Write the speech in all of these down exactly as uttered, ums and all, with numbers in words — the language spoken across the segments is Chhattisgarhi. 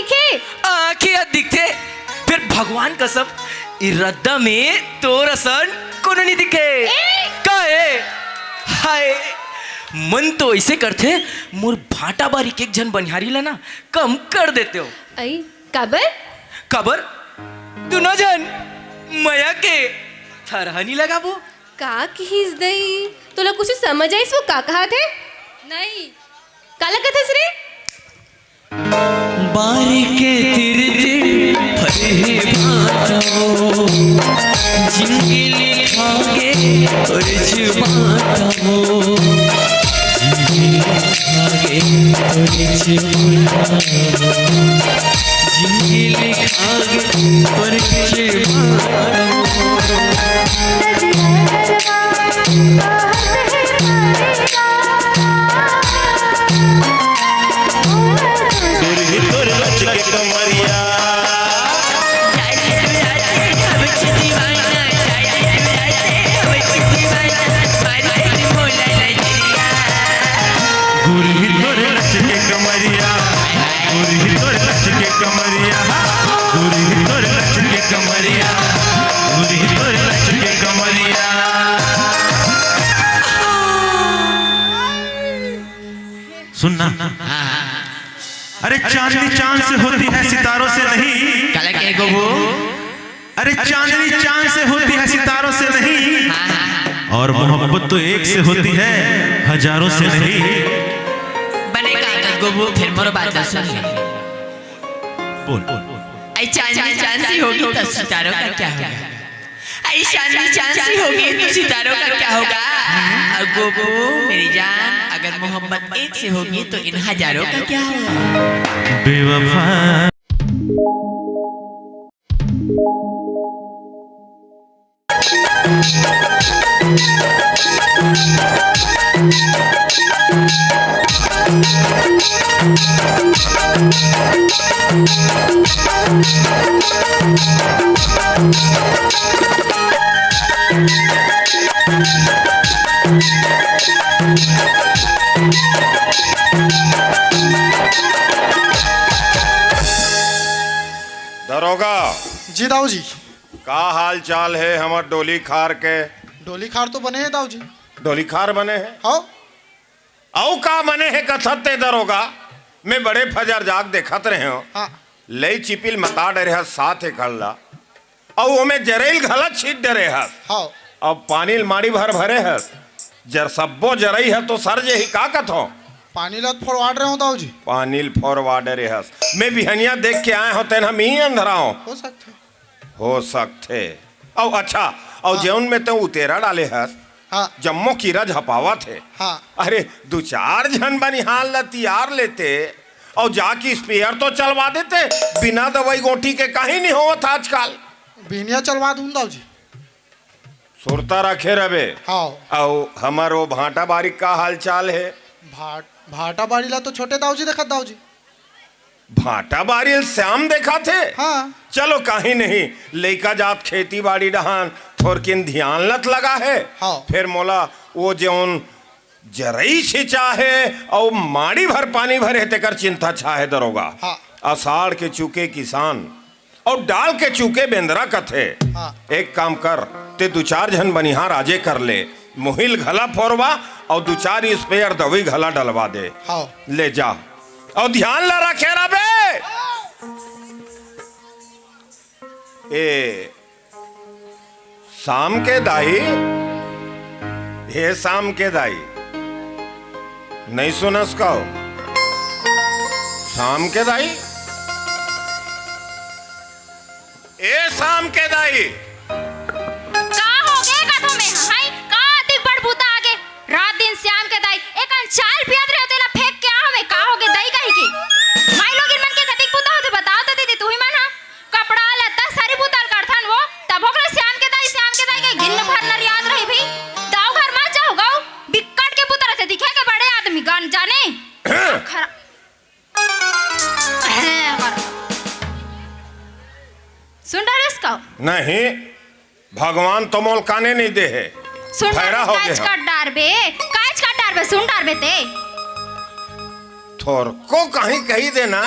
दिखे? आँखी ह दिखथे, फेर भगवान कसम, ए रद्दा में तोर असन कोनो नइ दिखे। ए! का ए? हाय, मन तो अइसे करथे, मोर भांटा बारी के एक झन बनिहारी ला ना कम कर देतेव। अई, काबर? काबर? दूनों झन मया के थरहा नइ लगाबो। का किहिस दई? तोला कुछु समझ आइस वो का कहत हे? नहीं। काला कथस रे? बारी के तिर तिर फरही भांटा वो, जिनगी लिखागे तोर जुबान वो। जिनगी लिखागे तोर जुबान वो। जिनगी लिखागे तोर जुबान वो। तोर ही तोर लचके कमरिया। गोरी तोर लचके कमरिया, गोरी तोर लचके कमरिया, गोरी तोर लचके कमरिया, गोरी तोर लचके कमरिया। सुन ना। हाँ, हाँ। अरे चांदनी चांद से होती है, सितारों से नहीं। काला कहे गोबू? अरे चांदनी चांद से होती है, सितारों से नहीं। हाँ, हाँ। और मोहब्बत तो एक से होती है, हजारों से नहीं। बने का तो गोबू, फेर मोर बात ला सुन ले। बोल। अई चांदनी चांद से होगी तो सितारों का क्या होगा? अई चांदनी चांद से होगी तो सितारों का क्या होगा? अ गोबू मेरी जान, अगर मोहब्बत एक से होगी तो इन हजारों का क्या होगा? बेवफा। दरोगा। जी दाऊ जी। का हाल चाल हे हमर डोली खार के? डोली खार तो बने हे दाऊ जी। डोली खार बने हे? हाँ। अउ का बने हे कथस ते दरोगा? मैं बड़े फजर जाग देखत रहे हंव। हाँ। लई चिपिल मता डरे हस सात एकड़ ला, अउ ओमे जरई ल घला छीट डरे हस। हाँ। अब पानी ल माड़ी भर भरे हस, जर सब्बो जरई ह तो सर जेही का कथों? पानी ल फोरवा डरे हंव दाऊ जी। पानी ल फोरवा डरे हस। मैं बिहनिया देख के आए हंव, तेन ह मी अंधरा हों। हो सकथे। हो सकथे। अउ अच्छा, अउ हाँ। जेउन में तैं उतेरा डाले हस, हाँ। जम्मो कीरा झपावत हे। हाँ। अरे, दू चार झन बनिहार ल तियार लेते, अउ जाके स्प्रेयर तो चलवा देते, बिना दवई गोटी के कहीं नइ होवत आजकल। बिहनिया चलवा दूं दाऊ जी। सुरता रखे रबे। हाँ। अउ हमर वो भांटा बारी का हाल चाल हे? भाट-, भांटा बारी ला तो छोटे दाऊ जी देखत दाऊ जी। भांटा बारी ल श्याम देखत हे? हाँ। चलो, कहीं नहीं, लइका जात खेती बाड़ी डहान थोरकिन धियान लत लगा हे। हाँ। फेर मोला वो जेउन जरई छिंचा हे अउ माड़ी भर पानी भरे हे, तेकर चिंता छा हे दरोगा। हाँ। असाढ़ के चूके किसान अउ डाल के चूके बेंदरा कथे। हाँ। एक काम कर, ते दू चार झन बनिहार आजे कर ले, मुही ल घला फोरवा अउ दू चार स्प्रेयर दवई घला डलवा दे। हाँ। ले जा। अउ धियान ला रखे रबे। ए, शाम के दाई, हे शाम के दाई, नइ सुनस का हो? शाम के दाई, ए शाम के दाई। का होगे कथों में, हाय? का अतिक बड़ बूता आगे? रात दिन श्याम के दाई, एकन चाल पियत रहे, तेला फेंक के आ हमें, का होगे दाई कही के? माई लोगिन मन के कतिक बूता होथे, बताओ तो दीदी, तुही मन हा। कपड़ा लत्ता सारी बूता ल करथन वो, तब ओकरा श्याम के दाई, श्याम के दाई के गिन भर नर याद रही भी। दाऊ घर मत जाहू गऊ, बिक्कट के बूता रथे, दिखे के बड़े आदमी गन जाने। खरा-, सुन डरेस का? नहीं, भगवान तो मोल काने नइ दे हे। सुन भैरा डरबे, हो काच गए हो। काट डारबे, काच काट डारबे, सुन डारबे ते। थोरको कहीं कही देना,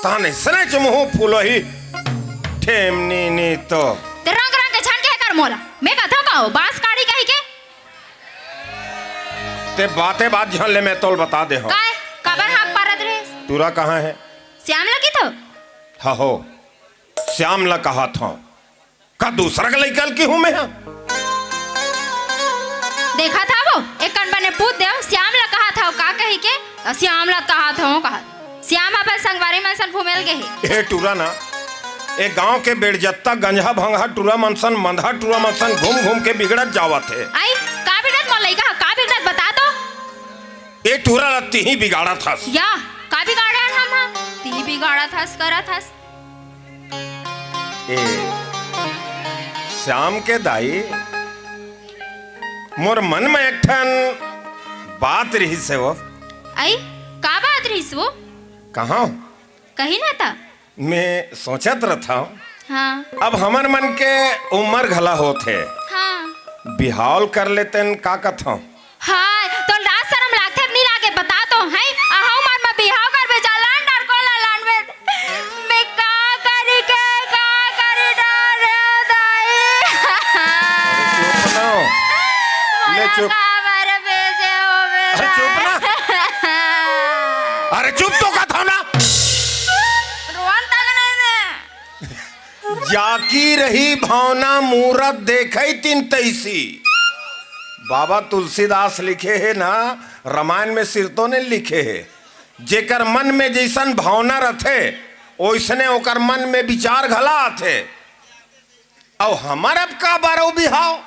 तहन अइसने च मुंह फूलो ही। ठेमनी नी तो। ते रंग रंग के झन के कर मोला। मैं कथों का हो, बांस काड़ी कही के? ते बाते बात झन ले, मैं तोल बता दे हूँ। काय? काबर हाक पारत रहे? टूरा कहाँ है? श्याम लगी तो? हा हो, श्याम ला कहा था। का दूसरा के लइका ल किहूं मैं हा? देखा था वो, एक कन बने पूछ देव, श्याम ला कहा था, का कही के? त श्याम ला कहा था, कहा। श्याम अपन संगवारी मन सन घूमे ल गे हे। ए टूरा ना, ए गांव के बेड़जत्ता गंजहा भंगहा टूरा मन सन, मंदहा टूरा मन सन घूम घूम के बिगड़त जावत हे। आई, का बिगड़त मोर लइका ह, का बिगड़त बता तो? ए टूरा ला तिही बिगाड़त हस। या, का बिगाड़े हन हम ह? तिही बिगाड़त हस, करत हस। ए, श्याम के दाई, मोर मन में एक ठन बात रिहिस हे वो। आई, का बात रिहिस वो? कहाँ? कही ना ता। मैं सोचत रथंव। हाँ। अब हमर मन के उमर घला होत हे। हाँ। बिहाव कर लेतेन का कथंव? हाय, तो लाज शरम लागथे त नी लागे, बता तो, हैं? अहू मन म बिहाव करबे, जा लान डर को ला लान में। मैं का करी के, का करी डर रे दाई? अरे चुप ना। ले मोला चुप। काबर भेजे हो अरे चुप ना। अरे चुप तो कथंव ना। रोन तक नहीं मैं। जाकी रही भावना मूरत देखई तिन तैसी। बाबा तुलसीदास लिखे हे ना, रामायण में सिरतो ने लिखे हे, जेकर मन में जइसन भावना रथे, ओइसने ओकर मन में विचार घला आथे। अउ हमर अब का बारव बिहाव?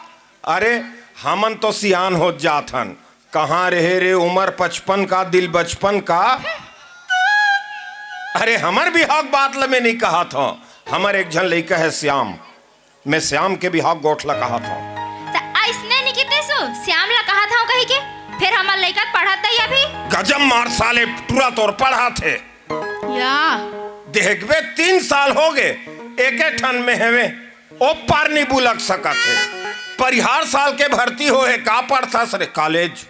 अरे, हमन तो सियान होत जात हन, कहाँ रहे रे उमर पचपन का, दिल बचपन का? अरे, हमर बिहाव के बात ल मैं नइ कहत हंव। हमर एक झन लइका हे श्याम, मैं श्याम के बिहाव गोठ ल कहत हंव। त अइसने नइ कहितेस, श्याम ल कहत हंव कहि के, फेर हमर लइका के पढ़त हे अभी। गजब मार साले, टूरा तोर पढ़त हे। या। देखबे, तीन साल होगे, एके ठन में हवे। ओ पार नी बुलक सकत हे। परिहार साल के भर्ती होहे, का पढ़थस रे? कॉलेज।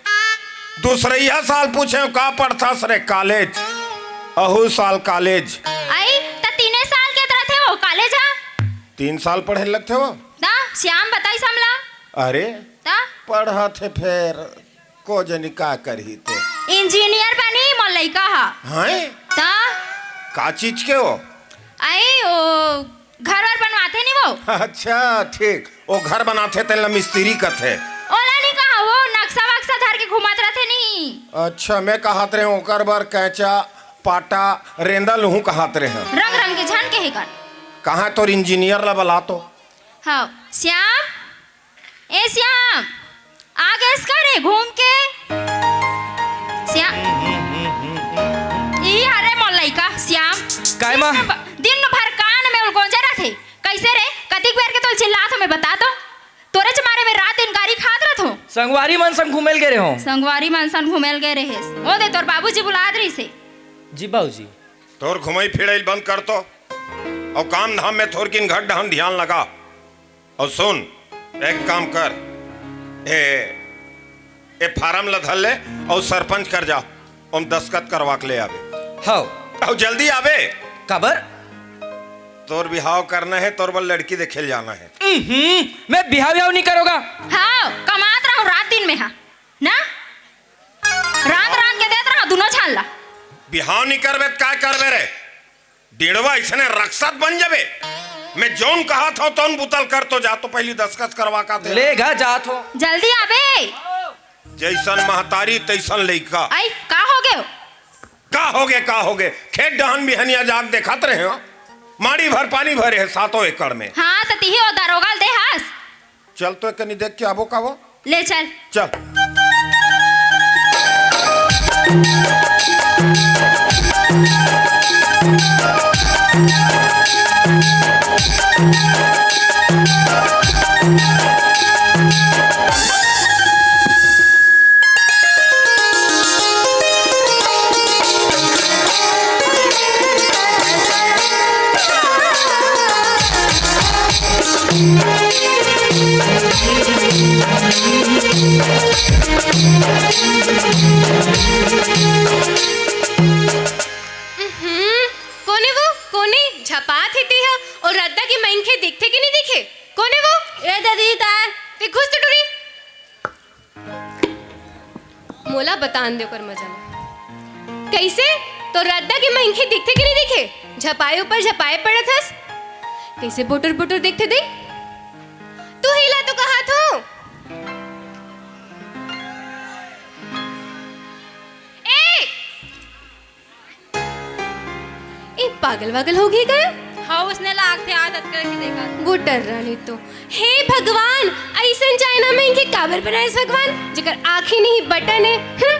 दूसरइया साल पूछेंव, का पढ़थस रे? कॉलेज। अहू साल कॉलेज। आई, त तीने साल के त रथे वो कॉलेज ह। तीन साल पढ़े लगथे वो। त श्याम बताइस हमला। अरे, त? पढ़त हे फेर। को जनी का करही ते। इंजीनियर बनी मोर लइका ह। हैं? त? का चीज के वो? आई, ओ, घर वर बनवाथे नी वो। अच्छा, ठीक। ओ घर बनाथे तेन ल मिस्त्री कथे। ओला नी कहा, वो नक्शा वक्शा धर के घूमत रथे नी। अच्छा, मैं कहत रहे ओकर बर कैंचा, पाटा, रेंदा लूहूं कहत रहे। रंग रंग के झन के हे कर। कहाँ तोर इंजीनियर ल बला तो। हाँ, श्याम, ए श्याम, आ गेस का रे घूम के? श्याम, ई हरे मोर लइका श्याम। काय माँ? दिन भ-, दिन भर कान में उलगोंजे रथे। कइसे रे? कतिक बेर के तोल चिल्लात हों मैं बता तो। तोरेच मारे में रात दिन गारी खात रथों। संगवारी मन संग घूमे ल गे रहे हों। संगवारी मन संग घूमे ल गे रहेस। ओ दे तोर बाबूजी बुलात रहिसे। जी बाबूजी। तोर घुमई फिरई ल बंद कर तो। अउ काम धाम में थोरकिन घर डहन धियान लगा। अउ सुन, एक काम कर, ए, ए फारम ल धर ले अउ सरपंच कर जा, ओम दस्खत करवा के ले आबे। हव। अउ जल्दी आबे। काबर? तोर बिहाव करना हे, तोर बर लड़की देखे ल जाना हे। उहुं, मैं बिहाव विहाव नी करों गा। हव, कमात रहों रात दिन में हा, ना? रांध रांध के देत रहों दुनों झन ला। बिहाव नी करबे त काय करबे रे? डिड़वा अइसने रक्सत बन जाबे। मैं जौन कहत हंव तौन बुता ल कर तो। जा तो पहिली दस्खत करवा के आ ते। ले गा जात हों। जल्दी आबे। जइसन महतारी तइसन लइका। आई, का होगे? का होगे, का होगे? खेत डहन बिहनिया जाके देखत रहे हों। माड़ी भर पानी भरे हे सातों एकड़ में। हाँ, त तिही ओ दरोगा ल दे हस। चल तो एक कनी देख के आबो का वो। ले चल। चल। उहुं, कोने वो? कोने झपात हे तेहा, अउ रद्दा के मनखे दिखथे कि नहीं दिखे? कोने वो? ए ददी ताय। ते घुस तो टुरी। मोला बतान दे ओकर मजा ल। कइसे? तोर रद्दा के मनखे दिखथे कि नहीं दिखे? झपाए ऊपर झपाए पड़त हस। कइसे बोटर बोटर देखथे दे? तू ही ला तो कहात हों। ए! ए, पागल वागल हो गे का? हाँ, उसने ला आँख से आदत करके देखा। वो टर्रा नहीं तो। हे भगवान, अइसन चाइना में इनके काबर बनाइस भगवान, जेकर आँख ही नहीं बटन है। हम्म।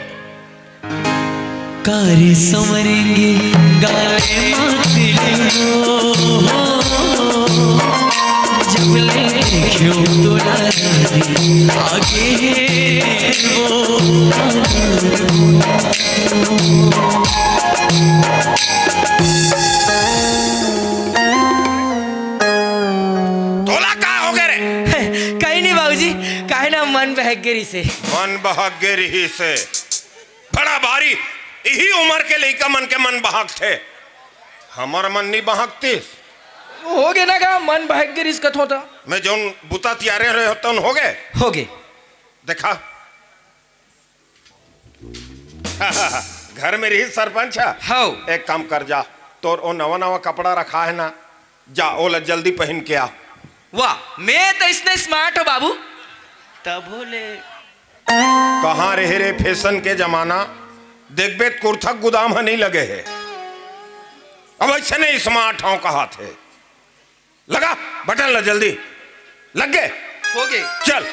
कारे संवरेंगे गाले माथे ले हो, जब ले क्यों तोड़ा आगे वो। तोला का हो गए रे? कहीं नहीं बाबूजी, काहे ना मन बहक गे रिहिसे। मन बहक गे रिहिसे। बड़ा भारी, इही उमर के लइका मन के मन बहकथे। हमर मन नी बहकतिस। हो गे ना का, मन बहक गे रिहिस कथों त। मैं जौन बुता तियारे रहे हो, तौन हो गे? हो गे। देखा, घर में रही सरपंच ह? हव। एक काम कर जा, तोर ओ नवा नवा कपड़ा रखा है ना, जा ओला जल्दी पहिन के आ। वाह, मैं तो इसने smart हो बाबू। तभो ले। कहाँ रहे रे फैशन के जमाना, देखबे त कुर्था गुदाम ह नहीं लगे है। अब ऐसे नहीं smart हूँ कहा थे। लगा बटन ला जल्दी। लग गे। हो गे। चल।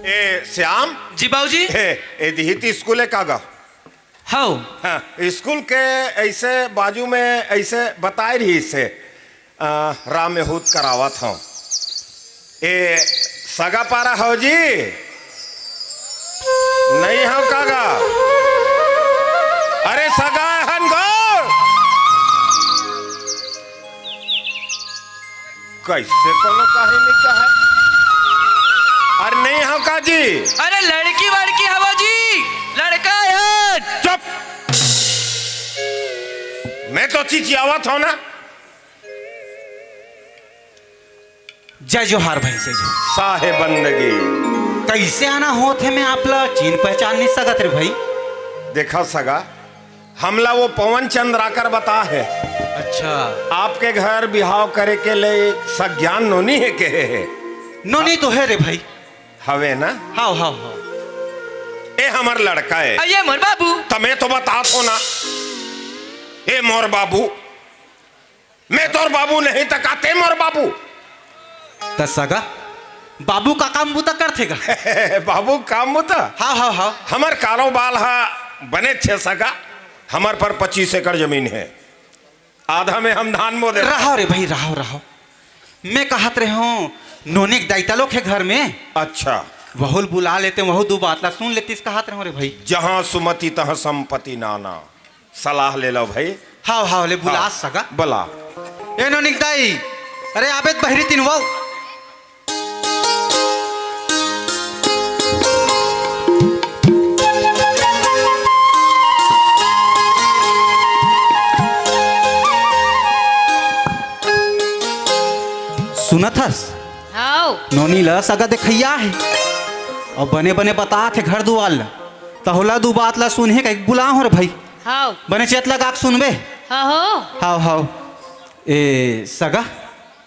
ए श्याम। जी बाबूजी। ए, ए दिहित स्कूल है का गा? हव। हाँ, स्कूल के ऐसे बाजू में ऐसे बताए रहिस हे, अ, राम यहूद करावत हव। ए सगा पारा हव जी? नहीं हव का गा? अरे सगा हन गो। कैसे कोनो काहे नहीं कहे? अरे नहीं हव का जी? अरे लड़की वड़की हवा जी, लड़का है। चुप। मैं तो चिचियावत हूँ ना। जय जोहार भाई, जय जोहार। साहे बंदगी। कैसे आना होत हे, मैं आप ला चीन पहचान नहीं सकत रे भाई। देखा सगा, हमला वो पवन चंद्राकर बता हे। अच्छा। आपके घर बिहाव करे के ले सज्ञान नोनी हे कहे हे। नोनी तो हे रे भाई। हवे ना? हाव, हाव, हाव। ए हमर लड़का हे। अये मोर बाबू। तमे तो बतात हो ना। ए मोर बाबू। मैं तोर बाबू नहीं त का ते मोर बाबू? त सगा, बाबू का काम बूता करथे गा? बाबू काम बूता? हाव, हाव, हाव। हमर कारोबार हा बने छे सगा, हमर पर पच्चीस एकड़ जमीन है, आधा में हम धान बो दे। रहो रे भाई, रहो, रहो। मैं कहत रहे हूँ, नोनी के दाई तलोक है घर में। अच्छा। वहू ल बुला लेते, वहू दू बात ला सुन लेतिस कहत रहे हूँ रे भाई। जहाँ सुमति तहाँ संपत्ति नाना। सलाह ले लो भाई। हाव, हाव, ले बुला हाँ, सगा। बुला। ए नोनी के दाई, अरे आबे त बहिरी तीन वो। सुनत हस? हाव। नोनी ल सगा देखइया हे। अउ बने बने बतात हे घर दुवार ल। तहूँ ला दू बात ला सुनहे कहिके बुला हों रे भाई। हाव। बने चेत लगा के सुनबे। हाँ हो। हाव, हाव। ए, सगा?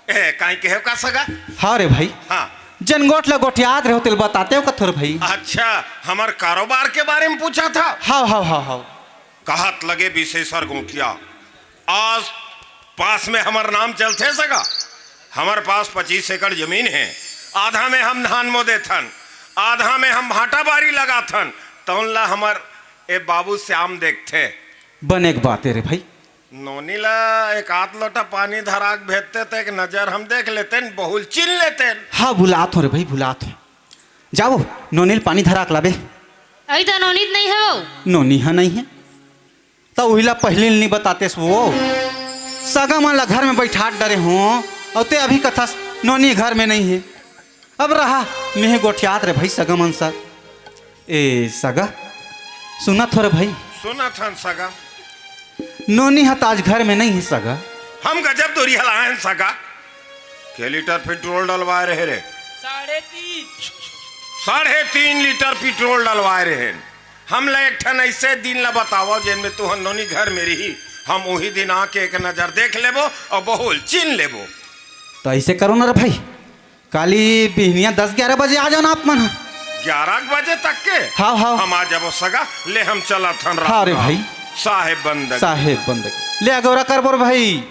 ए, काई कहेव का सगा? हाँ रे भाई। हाँ। जन गोठ ला गोठियात रहे हो, तेल बताते हो कथोर भाई। अच्छा, हमर कारोबार के बारे में पूछा था? हाव, हाव, हाव, हाव। कहत लगे विशेषर गोठिया, आज पास में हमर नाम चलथे सगा। हमर पास पच्चीस एकड़ जमीन है, आधा में हम धान मो देथन, आधा में हम भाटा बारी लगाथन, तौन ला हमर ए बाबू श्याम देखथे। बने के बात है रे भाई। नोनी ला एक आध लोटा पानी धरा के भेजते त एक नजर हम देख लेतेन, बहुल चिन लेतेन। हाँ, भुलात हों रे भाई, भुलात हों। जाओ, नोनी ल पानी धरा के लाबे। अई त नोनी त नहीं है वो। नोनी हा नहीं है। त उही ला पहिली नइ बतातेस वो। सगा मन ला घर में बइठात डरे हों, अउ तें अभी कथस नोनी घर में नइ हे। अब रहा, मेंह गोठियात रे भई सगा मन सा। ए सगा, सुनत हो रे भई? सुनत हन सगा। नोनी ह त आज घर में नइ हे सगा। हम गजब दूरिहा ला आएन सगा। के लीटर पेट्रोल डलवाए रहे रे? साढ़े तीन। साढ़े तीन लीटर पेट्रोल डलवाए रहेन। हमला एक ठन अइसे दिन ला बतावव, जेन में तुहर नोनी घर में रही। हम उही दिन आके एक नजर देख लेबो अउ बहुल चीन लेबो। त अइसे करो ना रे भई, काली बिहनिया दस ग्यारह बजे आ जाओ ना आप मन ह। ग्यारह बजे तक के? हाव, हाव। हम आ जाबो सगा, ले हम चलत हन हाँ रे राम राम। भई। साहेब बंदगी। साहेब बंदगी। ले अगोरा करबो रे भई।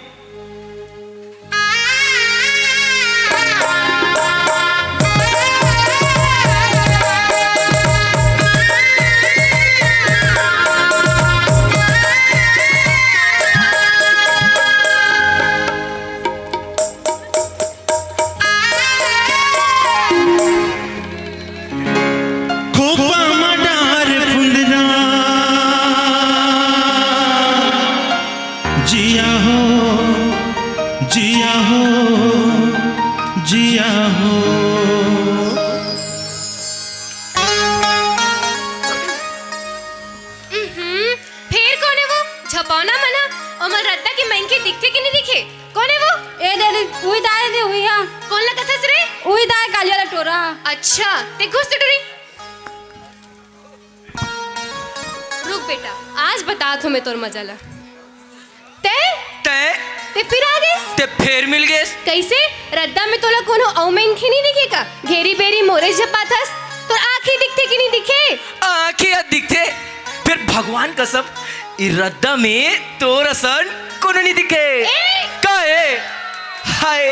खोपा म डार फुंदरा, जिया हो, जिया हो, जिया हो। उहुं, फेर कोन हे वो? झपौना मन ह। ओमन रद्दा के मनखे दिखथे कि नइ दिखे? कोन हे वो? ए दे, उही दाई दे, उही हा। कोन ला कथस रे? उही दाई, कालिया ला टोरा। अच्छा, तें घुस तो टुरी। रुक बेटा, आज बतात हों मैं तोर मजा ला। तें? तें? तें फिर आ गेस? तें फेर मिल गेस? कइसे? रद्दा में तोला कोनो अउ मनखे नइ दिखे का? घेरी बेरी मोरे झपाथस, तोर आँखी दिखथे कि नइ दिखे? आँखी ह दिखथे, फेर भगवान कसम, ए रद्दा में तोर असन कोनो नइ दिखे। ए! का हे? हाय,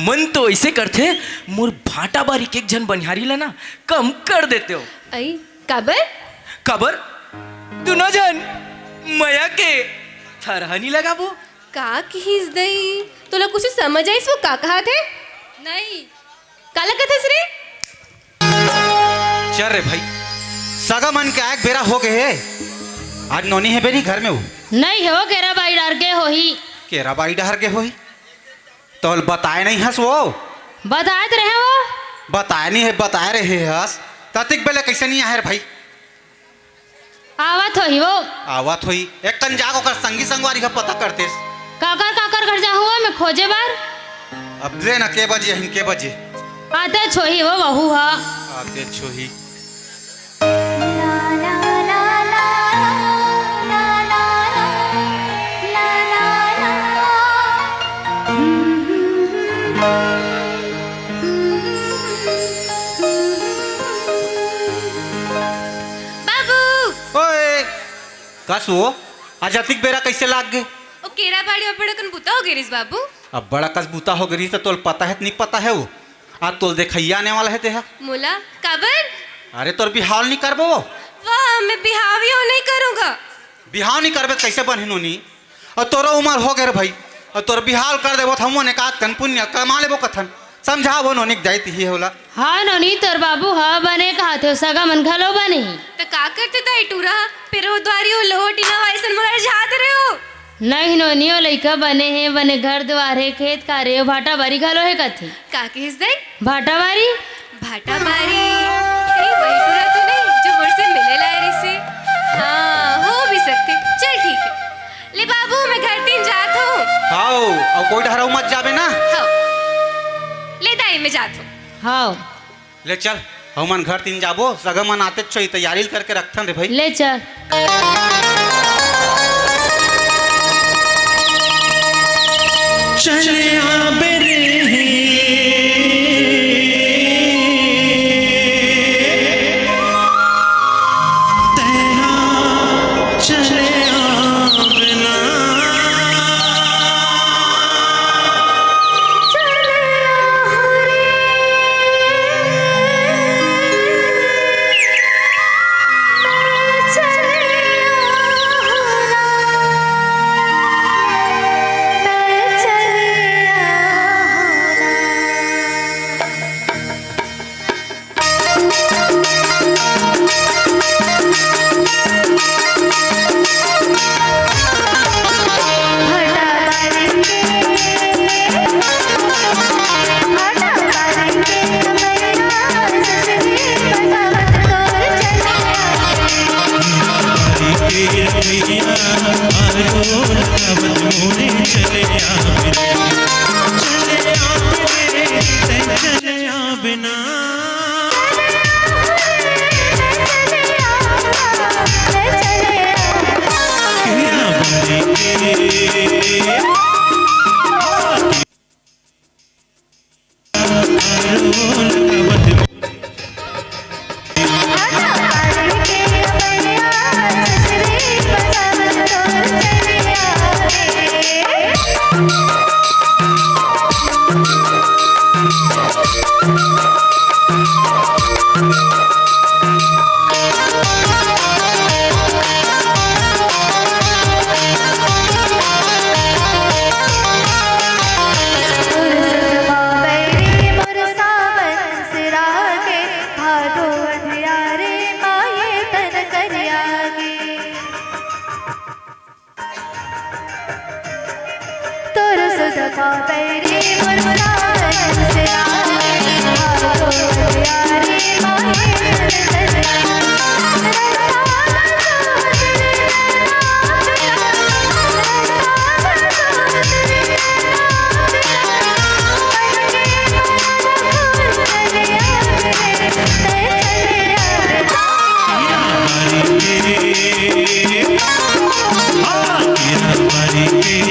मन तो अइसे करथे, मोर भांटा बारी के एक झन बनिहारी ला ना, कम कर देतेव। अई, काबर? काबर? दूनों झन मया के थरहा नइ लगाबो? का किहिस दई? तोला कुछु समझ आइस वो का कहत हे? नइ। काला कथस रे? चल रे भई, सगा मन के आए के बेरा हो गे हे। आज नोनी हे बे नइ घर में वो। नइ हे वो, केरा बारी डहर गे होही। केरा बारी डहर गे होही? तोला बताए नइ हस वो? बताए त रहे वो। बताए नइ हे, बताए रहे हस। त अतिक बेले कइसे नइ आए रे भई? आवत होही वो। आवत होही। एक कन जाके ओकर संगी संगवारी का पता करतेस। काकर काकर घर जाहूँ वो मैं खोजे बर? अब ले ना, के बजे आही, के बजे? आतेच होही वो, वहू हा। आतेच होही। बाबू! ओए! कस वो? आज अतिक बेरा कइसे लाग गे? ओ केरा बाड़ी अब्बड़ अकन बुता हो गे रिस बाबू। अब्बड़ अकस बुता हो गे रिस त तोल पता हे त नइ पता हे वो? आज तोल देखइया आने वाला हे तेहा। मोला? काबर? अरे तोर बिहाव नइ करबो वो। वाह, मैं बिहाव ही नहीं करूँगा। बिहाव नइ करबे त कइसे बनही नोनी? अउ तोरो उमर हो गे रे भई, अउ तोर बिहाव कर देबो त हमन एकात कन पुन्य कमा लेबो कथन। समझा वो नोनी के जाइत ही होला। हाँ नोनी, तोर बाबू ह बने कहत हे, सगा मन घलो बने हे। त का करते दाई टूरा ह? पेरो दुवारी हो, लोहो टीना वाइसन मोला रिझात रहे हो। नहीं नोनी, ओ लइका बने हे, बने घर दुवार हे, खेत खार हे, ओ भाटा बारी घलो हे कथे। का किहिस दाई? भाटा बारी? भाटा बारी? कहीं वही टूरा तो नहीं जो मोर से मिले लाए रिसे? हाँ, हो भी सकथे। चल ठीक हे। ले बाबू, मैं घर तीन जात हूँ। हाव, अउ कोई डहर अउ मत जाबे ना। हाव। ले दाई, मैं जात हूँ। हाव। ले चल, हमन घर तीन जाबो, सगा मन आतेच होही, तैयारी ल करके रखथन रे भई। ले चल। चले आबे रे, तैहा चले आबे ना। या, आरो लगावत मोरे चले आवे, चले आवे, तैं चले आवे ना। किया बारी के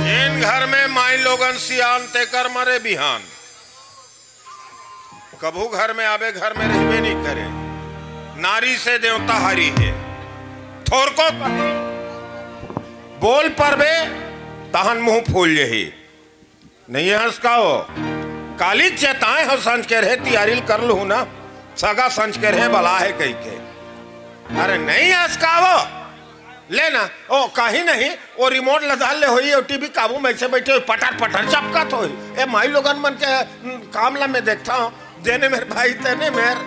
जेन घर में माई लोगन सियान, तेकर मरे बिहान। कभू घर में आबे, घर में रहिबे नहीं करे। नारी से देवता हारी हे। थोरको कहीं बोल परबे, तहन मुंह फूल जही। नहीं हंस का हो? काली चेताए हो, संझ के रहे तियारी ल कर लूहू ना, सगा संझ के रहे बला हे कहि के। अरे नहीं हंस का हो? ले ना, ओ कहीं नहीं, ओ रिमोट ल डाल ले होई, ओ टीवी काबू में से बैठे होई, पटर पटर चपकत होई। ए माई लोगन मन के, उम, काम ला मैं देखता हूँ, जेने मेर भाई तेने मेर,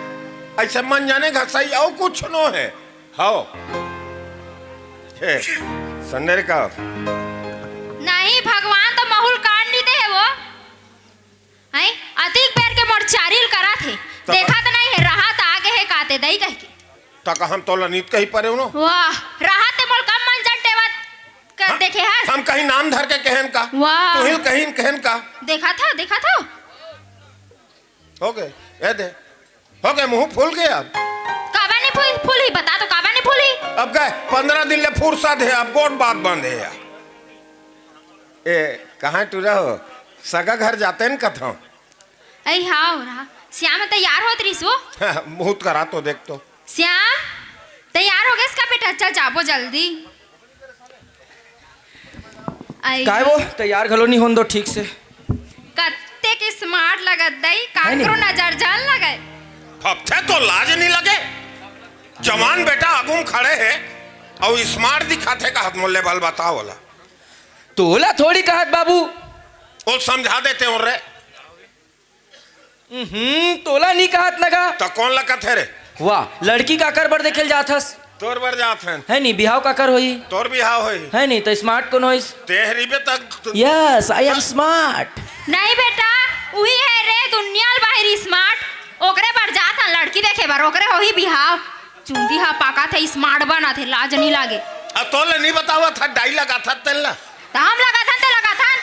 ऐसे मन जाने घसई, अउ कुछ नो हे। हव। हे, सन्ने रे का? नहीं, भगवान तो महुल काट नहीं दे हे वो। हैं? अतिक बेर के मोर चारिल करत हे। तब देखत नहीं हे, रहत आगे हे काते दई कह के। तक हम तोला नीत कही परे उनो। वाह, रहत ते मोल कम मन जन टेवत कर हाँ? दे के हस? हम कहीं नाम धर के कहेन का? वाह। तुहिल कहीं कहेन का? देखा था, देखा था। हो गए, ये दे। हो गए, मुंह फूल गया। काबर नहीं फूल, फूल ही बता तो, काबर नहीं फूल ही? अब गए, पंद्रह दिन ले फुर्सत है, अब गोठ बात बंद है यार। ए, कहाँ टूरा हो? सगा घर जाते न कथों। अई हाँ, हो रहा। श्याम तैयार होत रहिस वो। मुहूर्त करा तो देख तो। श्याम, तैयार हो गए इसका बेटा? चल जाबो जल्दी। आई। काय वो तैयार घलो नहीं होन दो ठीक से। कत्ते के स्मार्ट लगत दई, है नी? काकरो नजर जान लगे। फपथे तो लाज नहीं लगे। जवान बेटा आगू में खड़े है और स्मार्ट दिखाथे का हाथ मोले बल बताओ वाला। तोला थोड़ी कहत बाबू। वो समझा देते हो रे। हम्म, तोला नहीं कहत नगा। तो कौन ला कथे रे? वाह, लड़की काकर बर देखे ल जात हस? तोर बर जात हन। है नी, बिहाव काकर होही? तोर बिहाव होही। है नी, तो स्मार्ट कौन होइस? तेहरी बे तक। Yes, I am smart। नहीं बेटा, उही है रे दुनिया ल बाहरी स्मार्ट। ओकरे बर जात हन लड़की देखे बर, ओकरे होही बिहाव। चुंदी हा पाका थे, स्मार्ट बना थे, लाज नहीं लागे। आ तोले नहीं बतावा था, डाई लगा था तेला। त हम लगाथन ते लगाथन।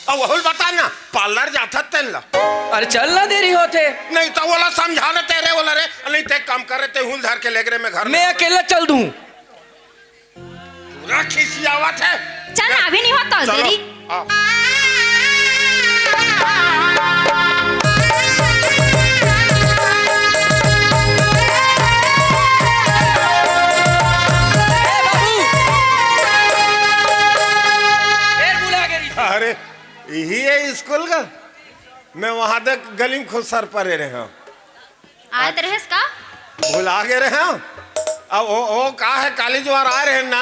अब वहुल बता ना, पार्लर जाथत तेन ला। अरे चल ना, देरी होथे। नहीं तो वाला समझा ना तेरे वाला रे, नहीं ते काम करे ते हुल धर के लेगरे में घर में। मैं अकेला चल दूं। पूरा खिसियावत है। चल ना, अभी नहीं होता चलो। देरी। हाँ। ए बाबू। ए बुला के रही। अरे यही है स्कूल का। मैं वहां तक गली में खुद सर परे रहे हूँ। आत रहेस का? भुला गे रहे हूँ। अब वो, वो का है, काली जुआर आए रहे ना,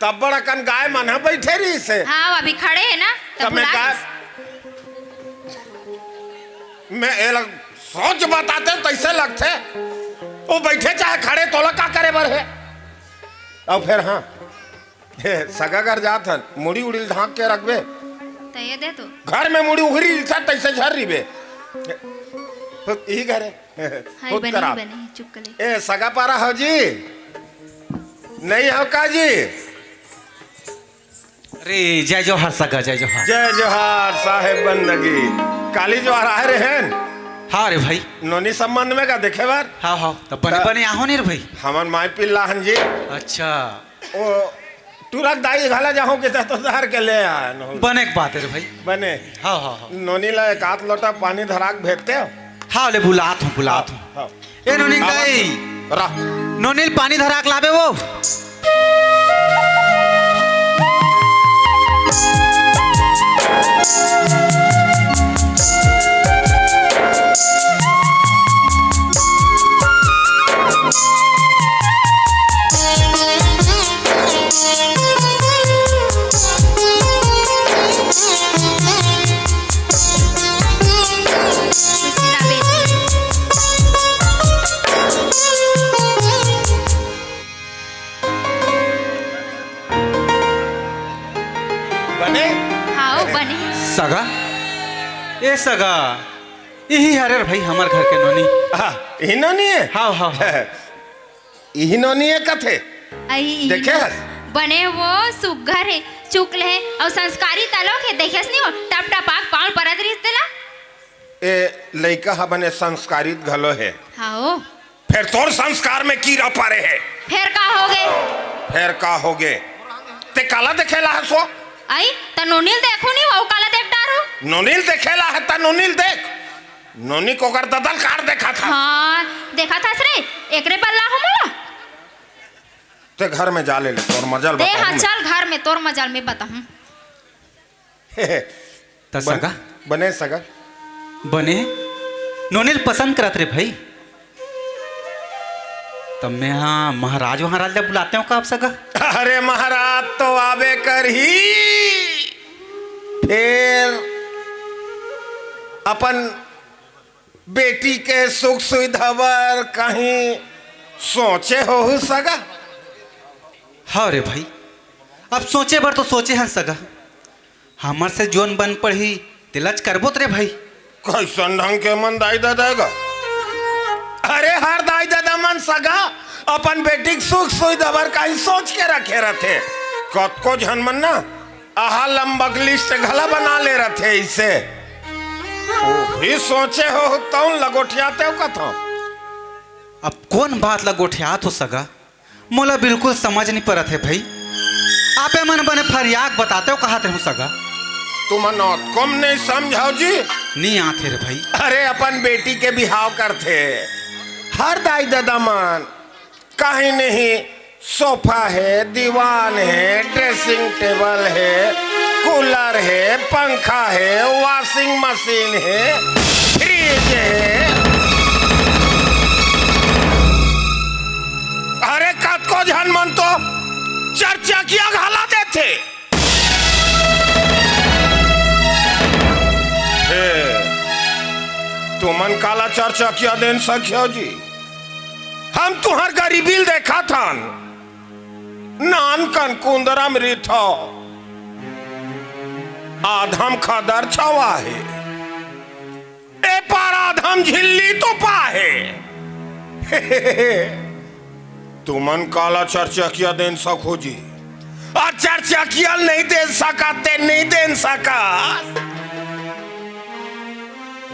तब बड़ा कन गाय मन है बैठे रही से। हाँ, अभी खड़े है ना, तब तब मैं भुला गाय गेस। मैं एला सोच बताते तैसे लगते, वो बैठे चाहे खड़े, तोला का करे बर है। अब फिर हाँ, हे, सगा घर जात हन, मुड़ी उड़ी ल ढांक के रखबे। त ये दे तो। घर में मुड़ी उघरी रिथे, तैसे झर रिबे। यही घर है। हाय, खुद बने, करा। बने, चुप कर ले। ए, सगा पारा हो जी? नहीं हो का जी? अरे, जय जोहार सगा, जय जोहार। जय जोहार साहेब बंदगी। काली जोहार आए रहे हैं। हाँ रे भाई। नोनी संबंध में का देखे बार? हाँ, हाँ, तो बने, हाँ। बने आहो नहीं रे भाई। हमन माई पिल्ला हन जी। अच्छा। ओ, टूरा के दाई घला जाहूं के त तो धर के ले आ, नहु। बने के बात है रे भाई। बने। हाँ, हाँ, हाँ। नोनी ला एक आध लोटा पानी धरा के भेजते हो? हाँ, ले बुलात हूँ, बुलात हूँ। हाँ। ए नोनी के आवा। दाई। रा। नोनी ल पानी धरा के लाबे वो। बने? हाव, बने। सगा? ए सगा, इही हरे रे भाई हमर घर के नोनी। हाँ, इही नोनी है? हाव, हाव, हाव। इही नोनी है कथे? अई, इही देखे नोनी। हस? बने वो सुग्घर है, चुक ले है, अउ संस्कारी तलोक है, देखेस नहीं हो, टप टप आग पाँव परत रहिस तेला। ए लइका ह बने संस्कारित घलो है। हाव। फेर तोर संस्कार में कीरा परे हे। फेर का होगे? फेर का होगे? ते काला देखे ला हस वो? अई, त नोनी ल देखो नहीं, वो काला देख डारो। नोनी ल देखे ला है, त नोनी ल देख। नोनी कोकर ददा ल काट देखा था। हाँ, देखा था रे, एकरे बल्ला हो मोला। ते घर में जा ले, ले, तोर मजा ल दे बताहूँ हाँ, मैं। चल घर में, तोर मजा ल मैं बताहूँ। त बन-, सगा? बने सगा। बने? नोनी ल पसंद करत रे भाई। त मैं हा महाराज, महाराज ला बुलाते हो का अब सगा? अरे महाराज तो आबे करही। फेर अपन बेटी के सुख सुविधा बर कहीं सोचे होहू सगा? हाँ रे भाई, अब सोचे बर तो सोचे हन सगा। हमर से जोन बन पड़ही, तेलाच करबो त रे भाई। कैसन ढंग के मन दाई ददा गा? अरे हर दाई ददा मन सगा अपन बेटी के सुख सुविधा बर कहीं सोच के रखे रथे। कतको झन मन ना आहा, लंबक लिस्ट घला बना ले रथे इसे। ओ भी सोचे हो तौन लगोठियाते हो कथो। अब कौन बात लगोठियात हो सगा? मोला बिल्कुल समझ नहीं परत हे भाई। आपे मन बने फरियाक बताते हो कहात रहूं सगा। तुमन अतकोम नहीं समझाओ जी। नहीं आते रे भाई। अरे अपन बेटी के बिहाव करथे। हर दाई ददा मन कहीं नहीं, सोफा हे, दीवान हे, ड्रेसिंग टेबल हे, कूलर हे, पंखा हे, वॉशिंग मशीन हे, फ्रिज हे। अरे कतको झन मन तो चरचकिया घला देथे। हे, तुमन काला चरचकिया देन सखियो जी? हम तुहर गरीबी ल देखत हन। नान कन कुंदरा म रिथो। आधम खदर छवा हे। ए पार आधम झिल्ली तो पा हे। तुमन काला चरचकिया देन सखो जी? अउ चरचकिया ल नहीं देन सकत ते नहीं देन सकत।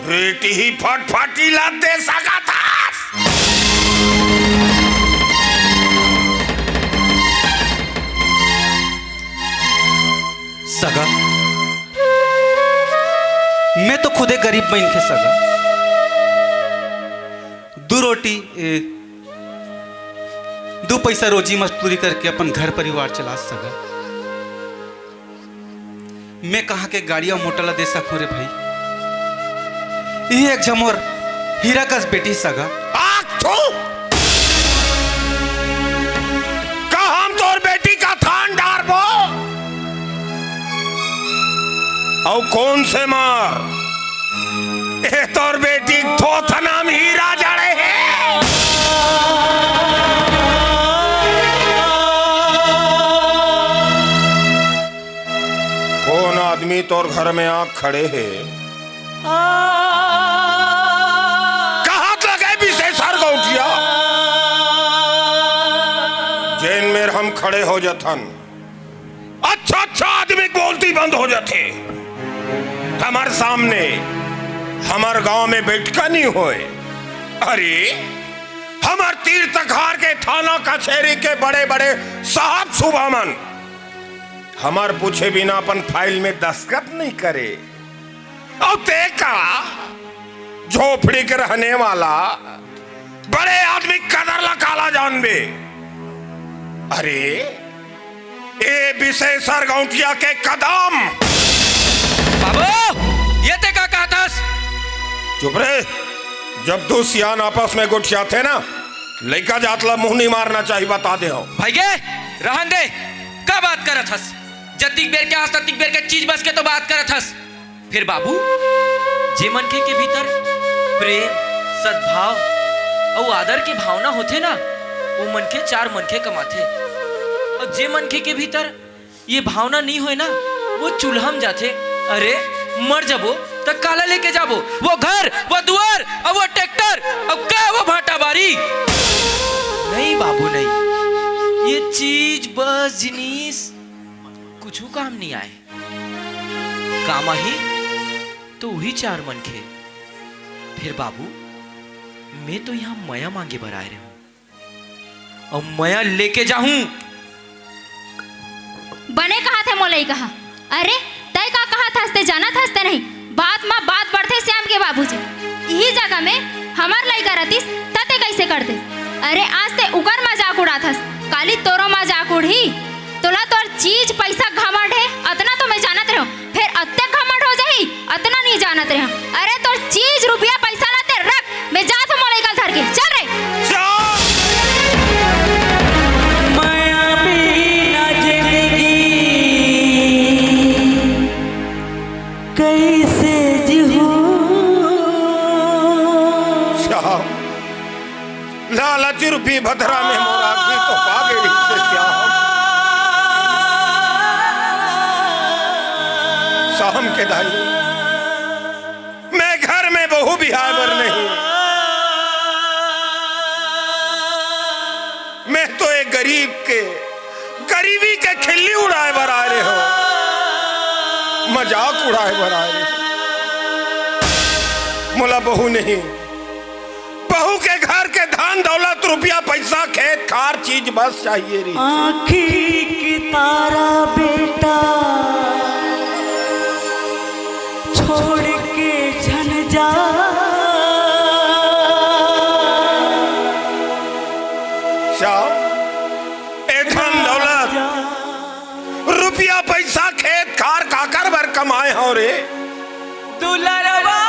रेटही फटफटी ला दे सकत हस। सगा, मैं तो खुदे गरीब मनखे सगा। दू रोटी, ए, दू पैसा रोजी मजदूरी करके अपन घर परिवार चला सगा। मैं कहाँ के गाड़ी अउ मोटर ला दे सकूं रे भाई? ये एक झमोर हीरा कस बेटी सगा। आग थू! का हम तोर बेटी का थान डारबो? अउ कौन से मार? ए तोर बेटी थोथना म हीरा जड़े हे। कौन आदमी तोर घर में आके खड़े हे? कहाँ लगे विशेषर गौटिया? जेन मेर हम खड़े हो जथन, अच्छा अच्छा आदमी के बोलती बंद हो जाथे। हमर सामने, हमर गांव में बैठका नहीं होए। अरे, हमर तीर तखार के थाना कचहरी के बड़े बड़े साहब सुबह मन हमर पूछे बिना अपन फाइल में दस्तखत नहीं करे। अउ ते का, झोपड़ी के रहने वाला बड़े आदमी कदर ला काला जानबे। अरे, ए विशेषर गौटिया के कदम। बाबू, ये ते का कहत हस? चुप रे। जब दू सियान आपस में गोठियाथे ना, लइका जात ला मुंह नहीं मारना चाहिए, बता दे हो। भाई गे, रहन दे। का बात करत हस? जतिक बेर के आस, ततिक बेर के चीज बस के तो बात करत हस। फिर बाबू, जे मनखे के भीतर प्रेम, सद्भाव अउ आदर के भावना होथे ना, वो मनखे चार मनखे कमाथे। अउ जे मनखे के भीतर ये भावना नहीं होए ना, वो चूल्हा म जाथे। अरे, मर जाबो त काला लेके जाबो? वो घर, वो दुआर, अउ वो ट्रैक्टर, अउ का वो भाटा बारी? नहीं बाबू, नहीं। ये चीज बस जिनिस कुछू काम नहीं आए। काम आही तो उही चार मनखे। फिर बाबू, मैं तो यहाँ मया मांगे बर आए रहूं, अउ मया लेके जाहूं। बने कहत हे मोलई कहा। अरे, तय का कहत हस ते जानत हस ते नहीं? बात म बात बढ़थे श्याम के बाबूजी। इही जगह में हमर लइका रतिस, त ते कैसे करते? अरे, आज ते उकर मजाक उड़ात हस, काली तोरो मजाक उड़ही। तोला तोर चीज पैसा घमंड हे, अतना तो मैं जानत रहूं। फेर अतेक घमंड हो जाही, अतना नहीं जानत रहे हम। अरे तोर चीज रुपया पैसा ला ते रख, मैं जात हूं मोला इकल धर के। चल रे। चल। मया बिना जिंदगी कैसे जीहूं? श्याम, लालच रूपी भदरा में मोर आखिरी तोपा गे रिहिस हे श्याम। श्याम के दाई, मैं घर में बहू बिहाय बर नहीं, मैं तो एक गरीब के गरीबी के खिल्ली उड़ाय बर आय रहेंव। मजाक उड़ाए बर आए रे। मोला बहू नहीं, बहू के घर के धन दौलत, रुपया पैसा, खेत खार, चीज बस चाहिए रे। आँखी के तारा बेटा, छोड़ के झन जा। श्याम, ए धन दौलत, रुपया पैसा, खेत खार काकर बर कमाए हव रे? दुलरवा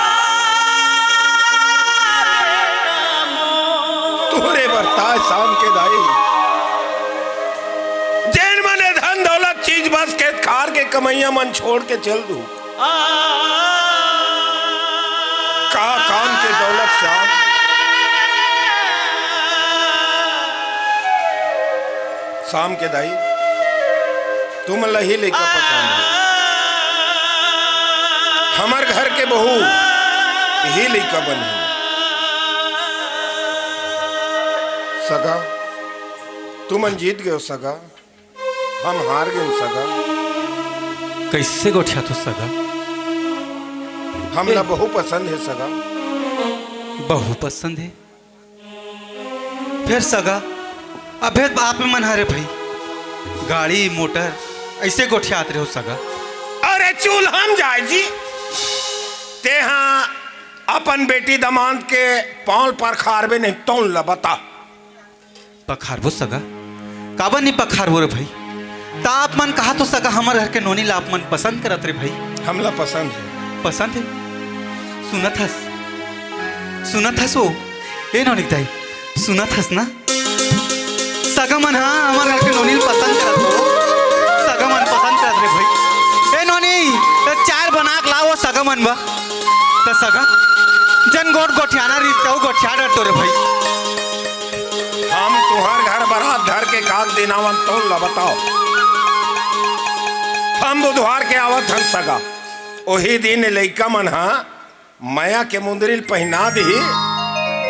तोरे बर ताय श्याम के दाई। जेन मन ए धन दौलत, चीज बस, खेत खार के कमइया मन छोड़ के चल दू। का काम के दौलत श्याम? श्याम के दाई, तुमन ला ही लइका पसंद हे। हमर घर के बहू ही लइका बनही। सगा, तुमन जीत गयो सगा, हम हार गेन सगा। कइसे गोठियाथो सगा? हमला ए- बहू पसंद हे सगा। बहू पसंद हे? फेर सगा, अभेद आप मन हरे भई, गाड़ी मोटर अइसे गोठियात रहो सगा। अरे चूल्हा म जाय जी, तेहा अपन बेटी दमांद के पाँव ल पखारबे नहीं, तौन ल बता। पखारबो सगा, काबर नहीं पखारबो रे भई? त आप मन कहा तो सगा, हमर घर के नोनी ला आप मन पसंद करत रे भई। हमला पसंद हे। पसंद हे? सुनत हस? सुनत हस ओ? ए नोनी के दाई, सुनत हस ना? सगा मन हा हमर घर के नोनी ल पसंद करत हो। सगा मन पसंद करत रे भई। ए नोनी, ए चार बना के लाओ सगा मन बर। त सगा, जन गोठ गोठियाना रिस, तहू गोठिया डरतो रे भई। हम तुहर घर बरात धर के काग दिन आवन, तोन ल बताओ। हम बुधवार के आवत हन सगा। ओही दिन लइका मन हा मया के मुंदरी ल पहिना दिही,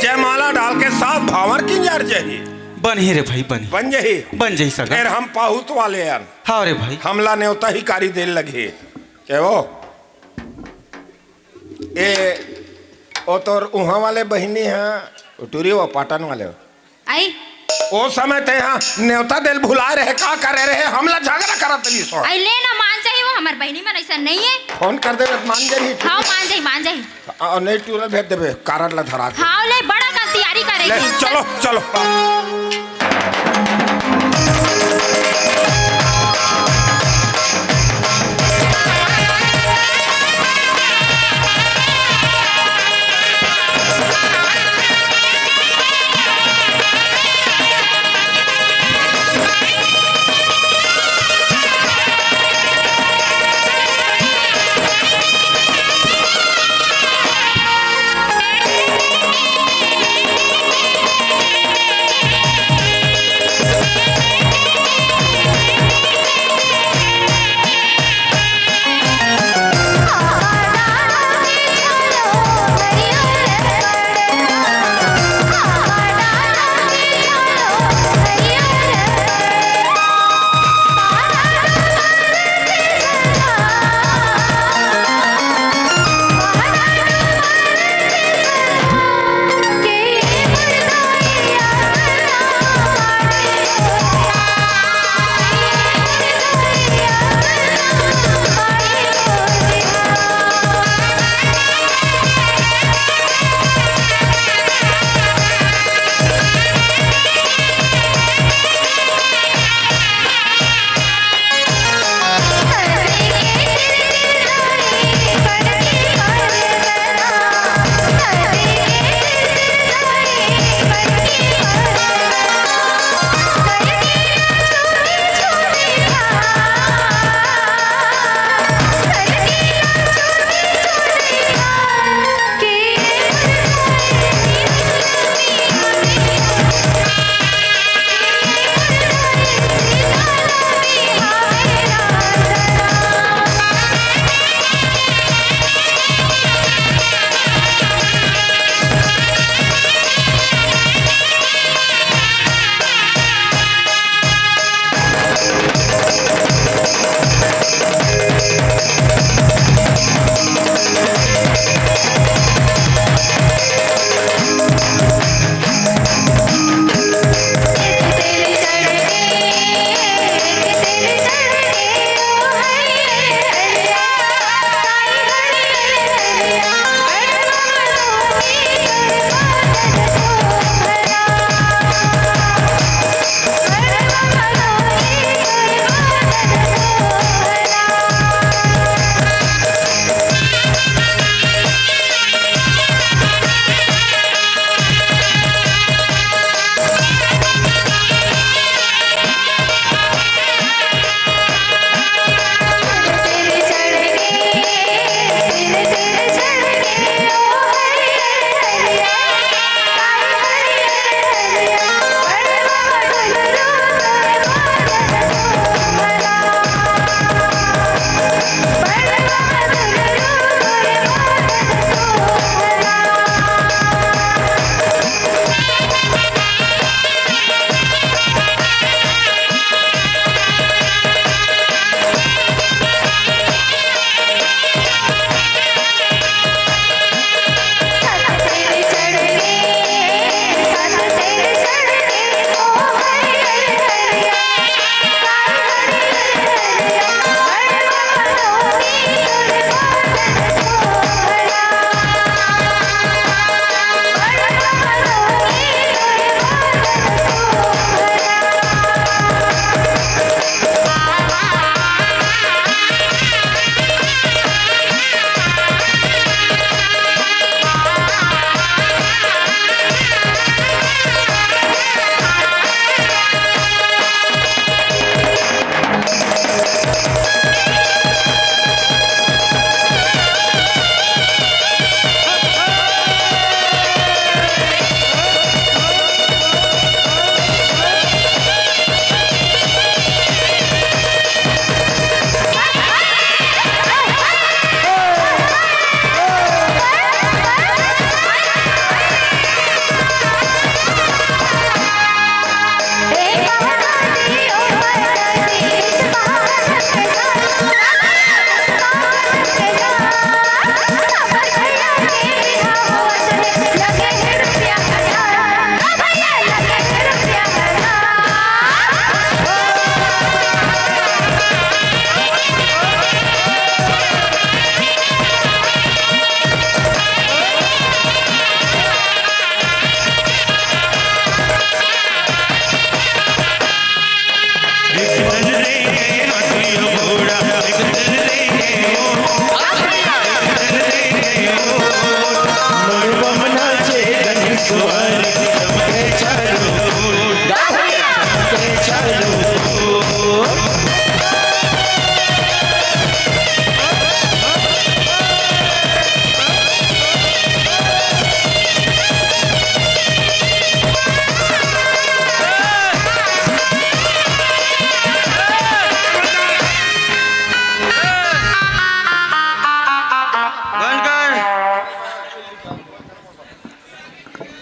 जयमाला डाल के सात भांवर किंजर जही। बनही रे भई, बनही। बन जही? बन जही सगा। फेर हम पाहुत वाले अन। हाँ रे भई। हमला नेवता ही कारी देल लगही। के वो? ए, ओ तोर उहाँ वाले बहिनी हा, ओ टूरी वो पाटन वाले हो। आई। ओ समय ते हा नेवता देल भुलाए रहे, का करे रहे, हमला झगड़ा करत रही सो। आई ले ना, मान जाही वो, हमर बहिनी मन अइसन नहीं हे। फोन कर देबे, मान जाही। हाँ, मान जाही, मान जाही। आ, नहीं टूरा भेज देबे, कारड ला धरा के। हाँ, ले, बड़ा का तैयारी करे ले, के। चलो, चलो।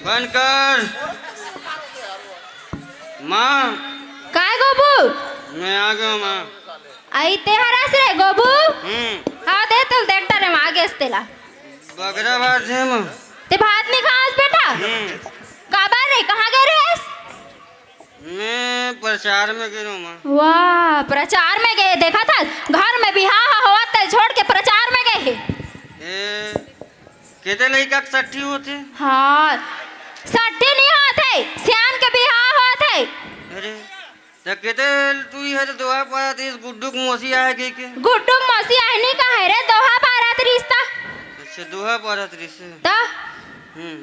बंद कर। माँ। काय गोबू? मैं आ गया माँ। आई ते हरस रे गोबू? हम्म। हाँ, दे तल देख तारे माँ गेस तेला। बगरा बात है माँ। ते भात नहीं खास बेटा? हम्म। काबर रे, कहाँ गए रहेस? मैं प्रचार में गए रहूँ माँ। वाह, प्रचार में गए, देखा था घर में बिहाव होवत है, छोड़ के प्रचार में गए है। ए, केते लइका के सट्ठी होथे? हाँ, सट्ठी नहीं होत है, श्याम के बिहाव होत है। अरे, त केते तू ये तो दोहा पारत रहिस, गुड्डू के मौसी आए कहि के। गुड्डू के मौसी आए नहीं कहे रे, दोहा पारत रहिस ता। अच्छा, दोहा पारत रहिस। त? हम्म।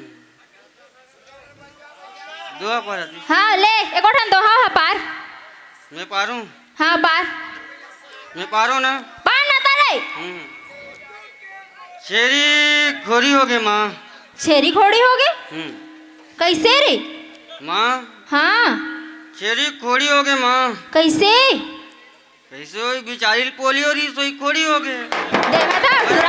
दोहा पारत रहिस। हाँ, ले, एको ठन दोहा ह पार। मैं पारूं? हाँ, पार। मैं पारूं ना? पार ना तारे। हम्म। छेरी खोरी हो गए माँ। छेरी खोरी हो गए? हम्म। कैसे रे? माँ। हाँ। छेरी खोरी हो गए माँ। कैसे? कैसे होई, बिचारी ल पोलियो रहिस, सोई खोरी हो गए। देखा था, पूरा।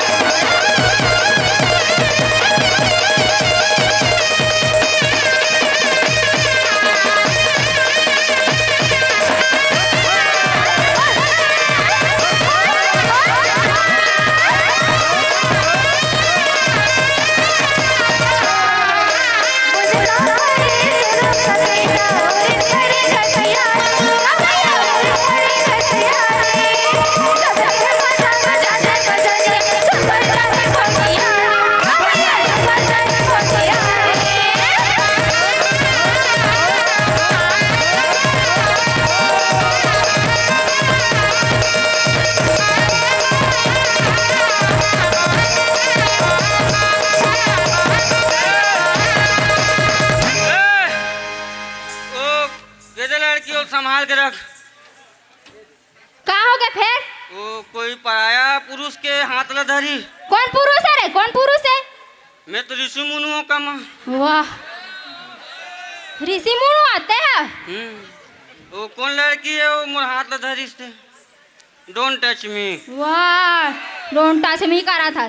ए, ओ, गेदे लड़की, ओ, संभाल के रख। का हो गए फेर? ओ, कोई पराया पुरुष के हाथ ला धरी। कौन पुरुष है रे? कौन पुरुष है? मैं तो ऋषि मुनु हूँ का माँ। वाह, ऋषि मुनु आते हैं। हम्म। ओ, कौन लड़की है, ओ, मोर हाथ ला धरिस ते? Don't touch me। वाह, don't touch me करा था।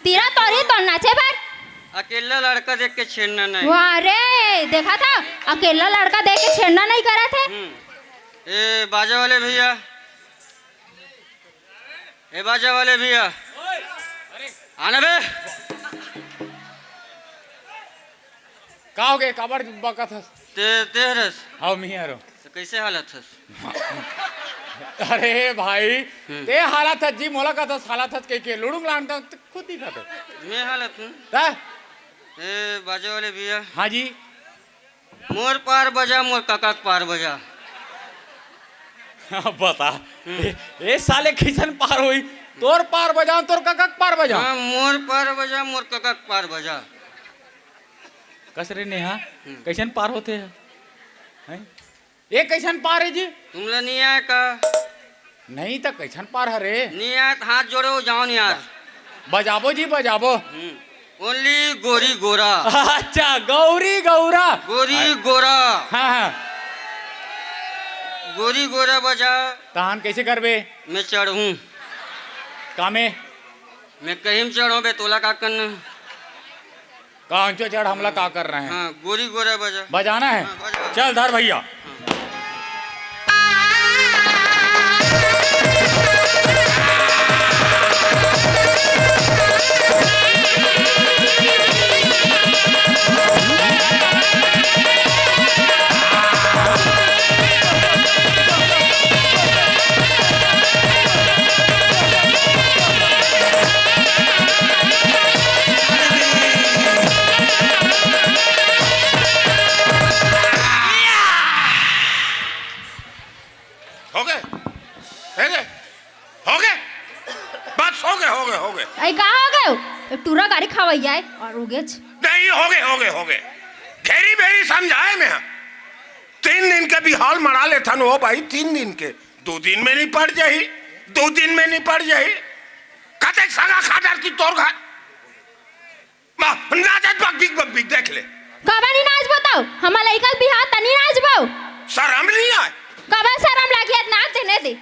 तीरा तोरी तो नाचे बर। अकेला लड़का देख के छेड़ना नहीं। वाह रे, देखा था, अकेला लड़का देख के छेड़ना नहीं करा थे। हम्म। ए, बाजा वाले भैया, ए, बाजा वाले भैया, आना बे। का हो गए, काबर बकत हस? ते, ते हरस? हाँ, मी हरो। तो कैसे हालत हस? अरे भाई, हम्म। ते हालत हस जी, मोला कहत हस हालत हस कह के, लुड़ुंग लान त खुद ही था तो। मैं हालत हूँ। ता? ए, बाजा वाले भैया। हाँ जी। मोर पार बजा, मोर कका के पार बजा। हाँ, बता। हम्म। ए, ए साले किसन पार होई? तोर पार बजा, तोर कका के पार बजा। हाँ, मोर पार बजा, मोर कका के पार बजा। कस रे नेहा, हम्म। कैसन पार होते हैं? हैं? ये कैसन पार है जी? तुमला नहीं आया का? नहीं तो कैसन पार हरे? नहीं आया तो हाथ जोड़ो, जाओ नहीं यार। बजाबो जी, बजाबो। हम्म। Only गोरी गोरा। अच्छा, गौरी गौरा। गोरी गोरा। हाँ, हाँ। गोरी गोरा बजा। तहान कैसे करबे? मैं चढ़ूं। कामे? मैं कहीं में चढ़ो बे, तोला का करना? कांचो चढ़ हमला का करना है? हाँ, गोरी गोरा बजा। बजाना है? हाँ, बजा। चल धर भैया। हाँ। हो गए? हो गए? हो गए? बस हो गए, हो गए, हो गए। अरे का हो गए? टूरा गाड़ी खवाई आए और हो गए। नहीं, हो गए, हो गए, हो गए। घेरी बेरी समझाए मैं। तीन दिन के बिहाव मना लेथन ओ भाई, तीन दिन के। दो दिन में निपट जाही, दो दिन में निपट जाही। कतेक सगा खा डारती तोर घर। माँ, नाचत बकबिक बकबिक देख ले। काबर नहीं नाचबो तौ? हमर लइका के बिहाव त नहीं नाचबो। शरम नहीं आए? काबर शरम लागे? नाच देने दे।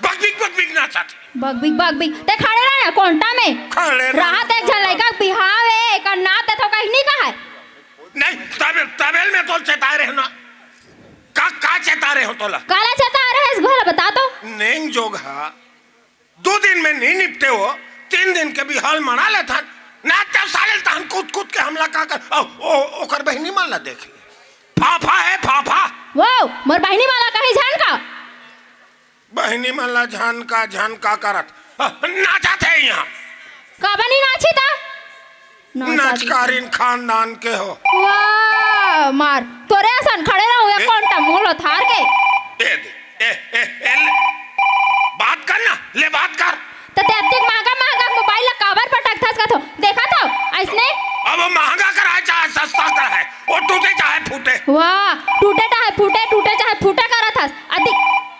बकबिक बकबिक नाचत। बकबिक बकबिक। ते खड़े रह ना कोंटा में। खड़े रह। राहत एक झन लइका के बिहाव ए, एकर नाच देथो कहीं नहीं कहा। नहीं, तबेल, तबेल में तो चेताए रहे ना। का, का चेताए रहे हो तोला? काला चेताए रहे, इस घोला बता तो। नेंग जोग हा, दो दिन में नहीं निपटे हो, तीन दिन के बिहाल मना लेथन। ना तब साले तहन कूद कूद के हमला का कर, ओ, ओ, ओकर बहिनी मन ला देख ले। फाफा है, फाफा। वो, मोर बहिनी मन ला कहीं झन का? बहिनी मन ला झन का, झन का करत? अ, नाचत है यहाँ। काबर नहीं नाची ता? नाचत नचकारिन खानदान के हो। वाह, मार। तोरे असन खड़े रहूं, एक ए- कोंटा मोलो थार के। ए दे, ए, ए, ए, ले। बात कर ना, ले बात कर। त ते अतिक महंगा, महंगा मोबाइल ला काबर पटकथस कथो? देखत हो, अइसने? अब वो महंगा कराए चाहे सस्ता कराए, वो टूटे चाहे फूटे। वाह, टूटे चाहे फूटे, टूटे चाहे फूटे करत हस। अतिक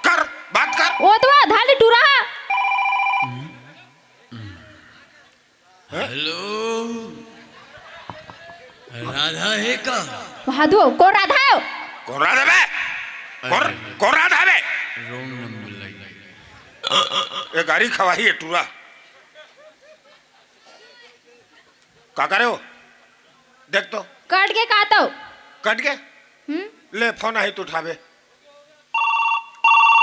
कर, बात कर। ओ तो आधा ले टूरा हा। हेलो, राधा है का? भादो, कोन राधा है? कोन राधा बे? कोन, अरे। कोन राधा बे? रॉन्ग नंबर लग गया। ये गाड़ी खवाही है टूरा। का करे हो? देख तो। कट के का तो? कट के? हम्म? ले, फोन आही तो उठाबे।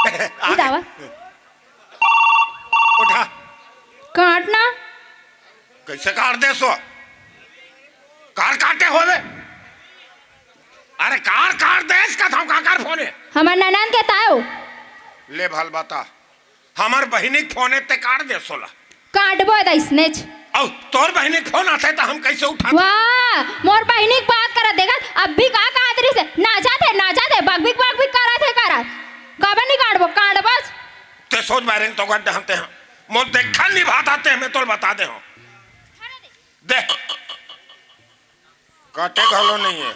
आ ई दावा। उठा। काट ना। कैसे काट दे सो? कार काटे होवे? अरे कार काट दे, इसका था का कार फोन है? हमर ननद के तायो। ले भल बता, हमर बहिनी के फोन है ते काट दे सोला। काटबो है त इसनेच। अउ तोर बहिनी के फोन आथे त हम कैसे उठाते? वाह, मोर बहिनी के बात करत देखत, अब भी का कहत रहिस हे, नाचत हे, नाचत हे, बकबिक, बकबिक करत हे, करत। काबर नहीं काटबो, काटबस। ते सोच बारे तो गड्ढा हते हैं। मोर देखा नहीं भात आते हैं, मैं तोल बता दे हूँ। दे। काटे घलो नहीं है।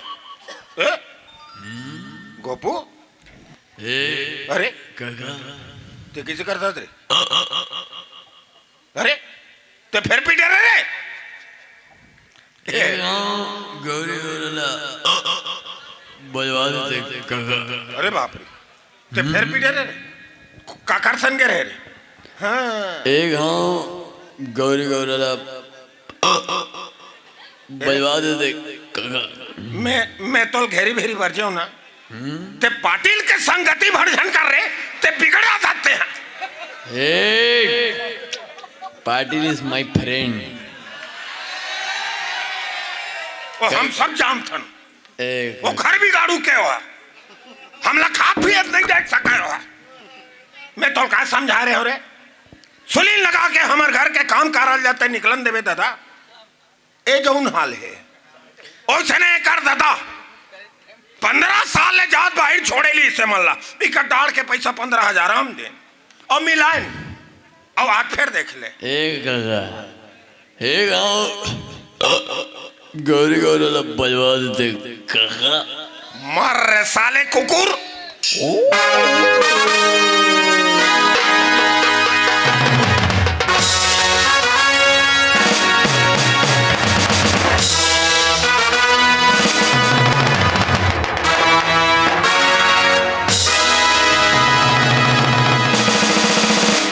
ए? गोपू? ए, अरे? काका। ते किसे करता रे? अरे? ते फिर पीटे रे रे? ए, गाँव गौरी गौरला बजवा देते काका। अरे बाप रे। ते फेर पीटे रे? काकर संगे रहे रे? हाँ। एक हाँ गौरी गौरला बजवा देते काका। मैं, मैं तोल घेरी भेरी बर जाऊँ ना। ते पाटिल के संगति भर झन कर रे, ते बिगड़ा जाते हैं। ए, पाटिल is my friend। वो हम सब जानथन। ए, वो घर बिगाड़ू के हो, हमला खात पियत नहीं देख सके हो। मैं तो का समझा रहे हो रे? सुलीन लगा के हमर घर के काम कारल जाते निकलन देवे दादा। ए जौन हाल है, ओसने कर दादा। पन्द्रह साल ले जात बाहिर छोड़े ली इसे मन ला। इकर डाल के पैसा पन्द्रह हजार हम दे। अउ मिलान। अउ आज फेर देख ले। ए काका, हे गाँव गौरी गौरला बजवा देते काका। मर रे साले कुकुर।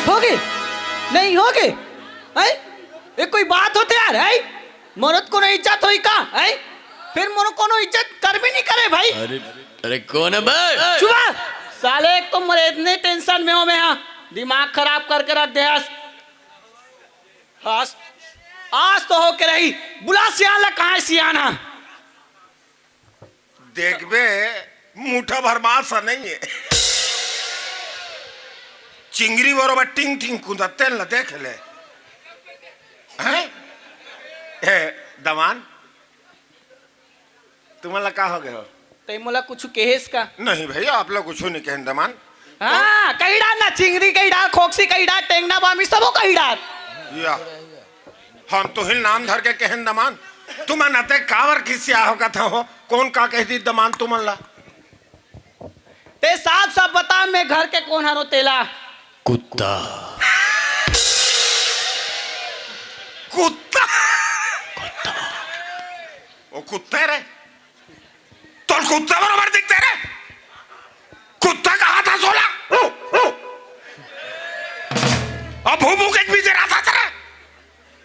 होगे? नहीं होगे? हैं? ये कोई बात होथे यार, हैं? मोरो त कोनो इज्जत होही का, हैं? फेर मोरो कोनो इज्जत करबे नहीं करे भाई। अरे, अरे कोन है बे? चुप! साले एक तो मरे इतने tension में हो मैं, हाँ, दिमाग खराब करके रख दे हस। आज, आज तो होके रही, बुला सियान ला, कहाँ है सियान, हाँ? देखबे, मुठा भर मास नहीं है। चिंगरी बरोबर टिंग टिंग कुदत तेन ला देख ले। हैं? ए, दमान, तुमन ला का हो गए हो? तई मोला कुछु केहेस का? नहीं भैया, आप लोग कुछु नहीं कहेन दमान। हाँ, कही डार ना, चिंगरी कही डार, खोकसी कही डार, टेंगना बामी सबो कही डार। या। हम तुहिल नाम धर के कहेन दमान, तुमन अते कावर खिसिया हो कथा हो, कोन का कह दी दमान तुमन ला? ते साफ साफ बता, मैं घर के कोन हरो तेला? कुत्ता। कुत्ता? कुत्ता। वो कुत्ता रे? तोर कुत्ता बरोबर दिखते रे? कुत्ता कहा था सोला? अब भू भू के पीछे रहा था तेरे।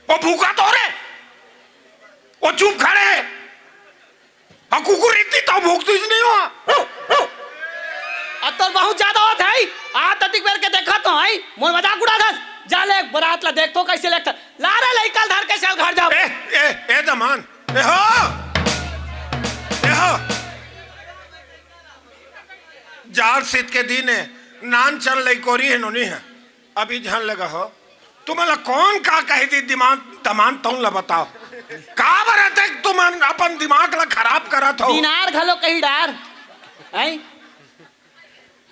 वो भूखा तो रे, वो चुप खड़े है। हाँ, कुकुर इतनी तो भूख तुझ नहीं हुआ। अब तो बहुत ज्यादा होत है। आ ततिक बेर के देखत हो, है? मोर मजाक उड़ा दस। जा ले, बरात ला देख तो कैसे लगता। ला रे, लइका धर के चल घर जा। ए, ए, ए, दमान। ए हो। ए हो। जाड़ शीत के दिन है, नान चल लइकोरी है, नोनी है। अभी झन लगा हो। तुमला कौन का कही दी दिमाग, दमान तौन ला बताओ। का बरत है तुमन अपन दिमाग ला खराब करत हो? दिनार घलो कही डार। हैं?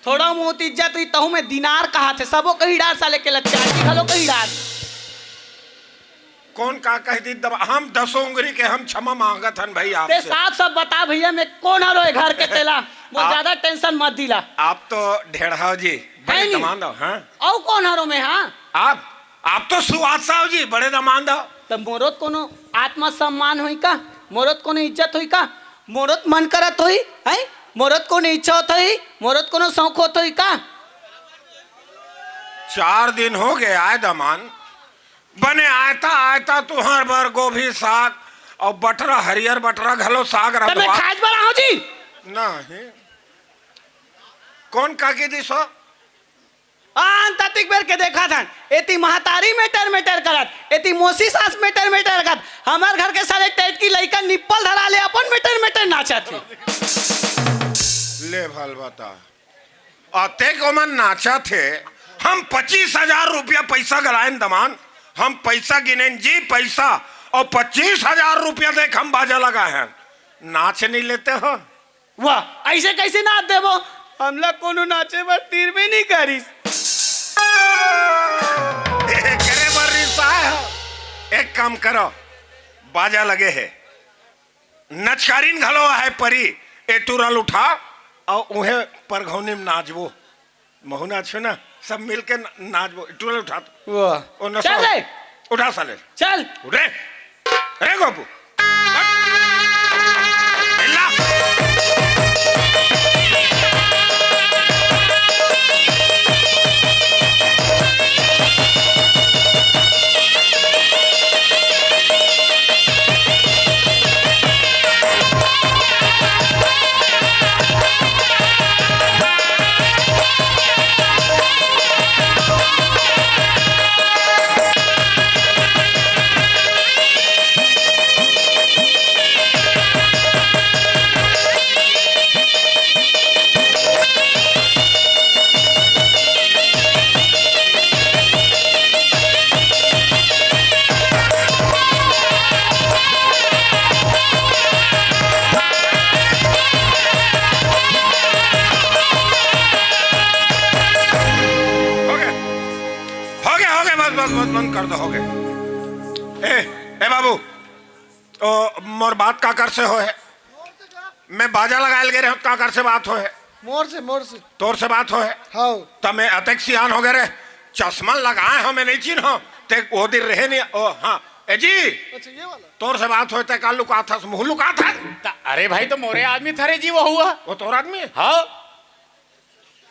थोड़ा बहुत इज्जत हुई तहू में दिनार कहा थे, सबो कही डार साले के लच्चा, जी घलो कही डार। कौन का कह दी दब-, हम दसों उंगली के हम क्षमा मांगत हन भाई ते आपसे। साफ साफ बता भैया, मैं कौन हरो ए घर के तेला, वो आप ज्यादा टेंशन मत दिला। आप तो ढेढ़ाव जी, बड़े है नहीं? दमांद हो, हाँ? औ कौन हरो मैं, हाँ? आप, आप तो सुवासाव जी, बड़े दमांद हो। तब मोरोत कोनो आत्मसम्मान होई का? मोरोत कोनो इज्जत होई का? मोरोत मन करत होई, हैं? मोरोत कोनो इच्छा होत होई? मोरोत कोनो शौक होत होई का? चार दिन हो गए आए दमान, बने आयता आयता तुहर बर गोभी साग अउ बटरा, हरियर बटरा घलो साग तब मैं रंधवा। खाज बर आहूं जी। नहीं। कौन काकी दी सो? आन ततिक बेर के देखा थन, एती महतारी मेटर मेटर करत, एती मोसी सास मेटर मेटर करत, हमर घर के साले टैटकी लइका निप्पल धरा ले अपन मेटर मेटर नाचत हे। ले भल बता, अतेक ओमन नाचत हे, हम पच्चीस हजार रुपया पैसा गलायन दमान, हम पैसा गिनेन जी पैसा, अउ पच्चीस हजार रुपया देख हम बाजा लगाए हन, नाच नहीं लेते हो? वाह, ऐसे कैसे नाच देबो? हमला कोनो नाचे बर तीर में नहीं करिस। ए, करे बर रिसाए हो? एक काम करो, बाजा लगे हे, नचकारीन घलो आहे परी, ए टूरा ल उठा अउ उहे परघौनी में नाचबो। महू नाचो ना, सब मिलके न-, नाचबो। टूरा ल उठा तो। वाह। ओ नशा चल हो। रे। उठा साले। चल। उठ रे। रे गोपू। हट। हिला। हो गया, हो गया, हो गया, बस, बस, बस, बंद कर दो, हो गया। ए, ए बाबू, ओ, मोर बात काकर से होहे? मैं बाजा लगाए ल गे रहे, काकर से बात होहे? मोर से, मोर से। तोर से बात होहे? हाव। त मैं अतेक सियान हो गे रे, चश्मा लगाए हो, मैं नहीं चिन्हो। ते ओ दिन रहे नहीं, ओ, हाँ। ए जी, अच्छा, ये वाला? तोर से बात होहे, ते का लुकाथस, मुँह लुकाथस? त-, अरे भाई, तो मोरे आदमी था रे जी, वो हुआ। वो तोर आदमी है? हाँ।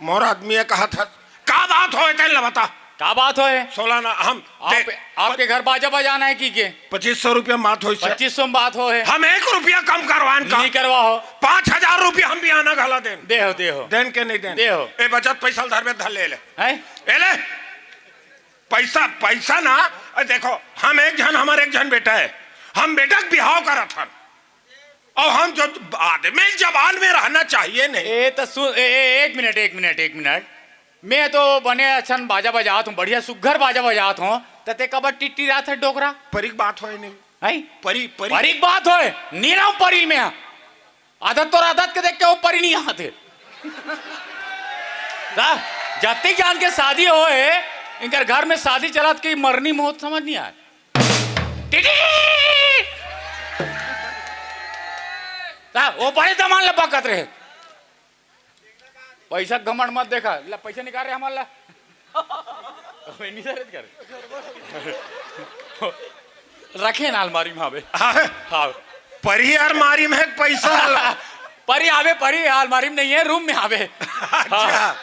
मोर आदमी है, कहा था। का बात होहे, तेन ला बता। का बात होहे? सोला ना, हम आप, दे-, आपके घर बाजा बजाना है कि के? पच्चीस सौ रुपया मात होइस हे। पच्चीस सौ में बात होहे। हम एक रुपया कम करवान का? नहीं करवा हो। पाँच हजार रुपया हम बियाना घला देन। दे हो, दे हो। देन के नहीं देन? दे हो। ए बचत पैसा ल धर बे, धर ले ले। हैं? ए ले। पैसा, पैसा ना, ए देखो, हम एक झन, हमर एक झन बेटा है। हम बेटा के बिहाव करत हन। अउ हम जो आदमी जबान में रहना चाहिए नहीं। ए, त सु-, ए, ए, एक मिनट, एक मिनट, एक मिनट। मैं तो बने अछन बाजा बजात हूँ, बढ़िया सुग्घर बाजा बजात हूँ, त ते काबर टिटटिरात हे डोकरा? परी के बात होए नहीं। हैं? परी, परी। परी के बात होए, नी रहूं परी में। आदत तोर आदत के देख के वो परी नहीं आते। का? जत्ती जान के शादी होए, इनकर घर में शादी चलत कि मरनी मौत समझ नहीं आए। टिटी! ता, वो बड़े दमान लपकत रहे। पैसा घमंड मत देखा, ला पैसा निकाल रहे हमार ला। ओए, नहीं सर, कर। रखे ना अलमारी में आवे। हाँ। हाँ। परी अलमारी में है पैसा वाला। परी आवे, परी अलमारी में नहीं है, रूम में आवे। अच्छा। हाँ।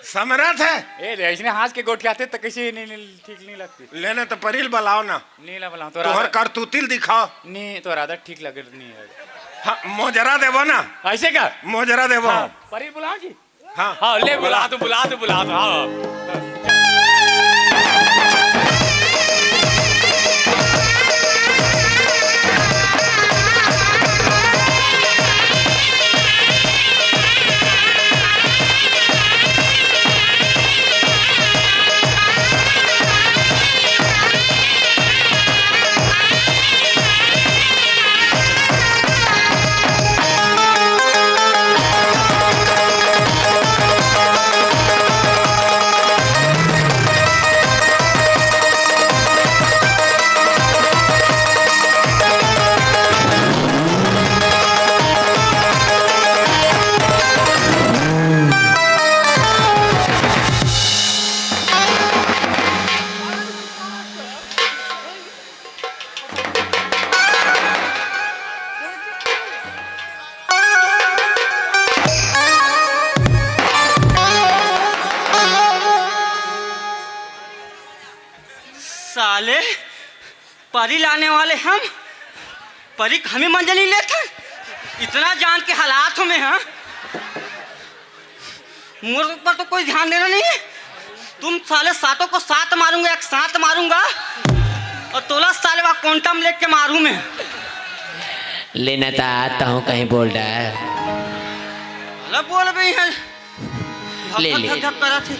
समरथ है। ए, ले, इसने हाथ के गोठियाते तो कैसे नहीं, नहीं, ठीक नहीं लगती। लेना तो परी ल बुलाओ ना। नीला वाला, तो तोहर राधा करतूतिल दिखाओ। नहीं, तो राधा ठीक लग नहीं है। हाँ, मोजरा देबो ना। ऐसे का? मोजरा देबो। हाँ, परी बुलाओ जी। हाँ। हाँ, ले बुला दो, बुला दो, बुला दो, हाँ। साले, परी लाने वाले हम, परी के हमी मंजनी लेथन। इतना जान के हालात हो में, हाँ? मोर ऊपर तो कोई ध्यान देना नहीं है। तुम साले सातों को सात मारूंगा, एक साथ मारूंगा। और तोला साले वहाँ कोंटा में लेके मारू मैं। लेना ता तहूँ कहीं बोल रहा है। अरे बोल रही है। ले, धक, ले। धक, धक करा थे।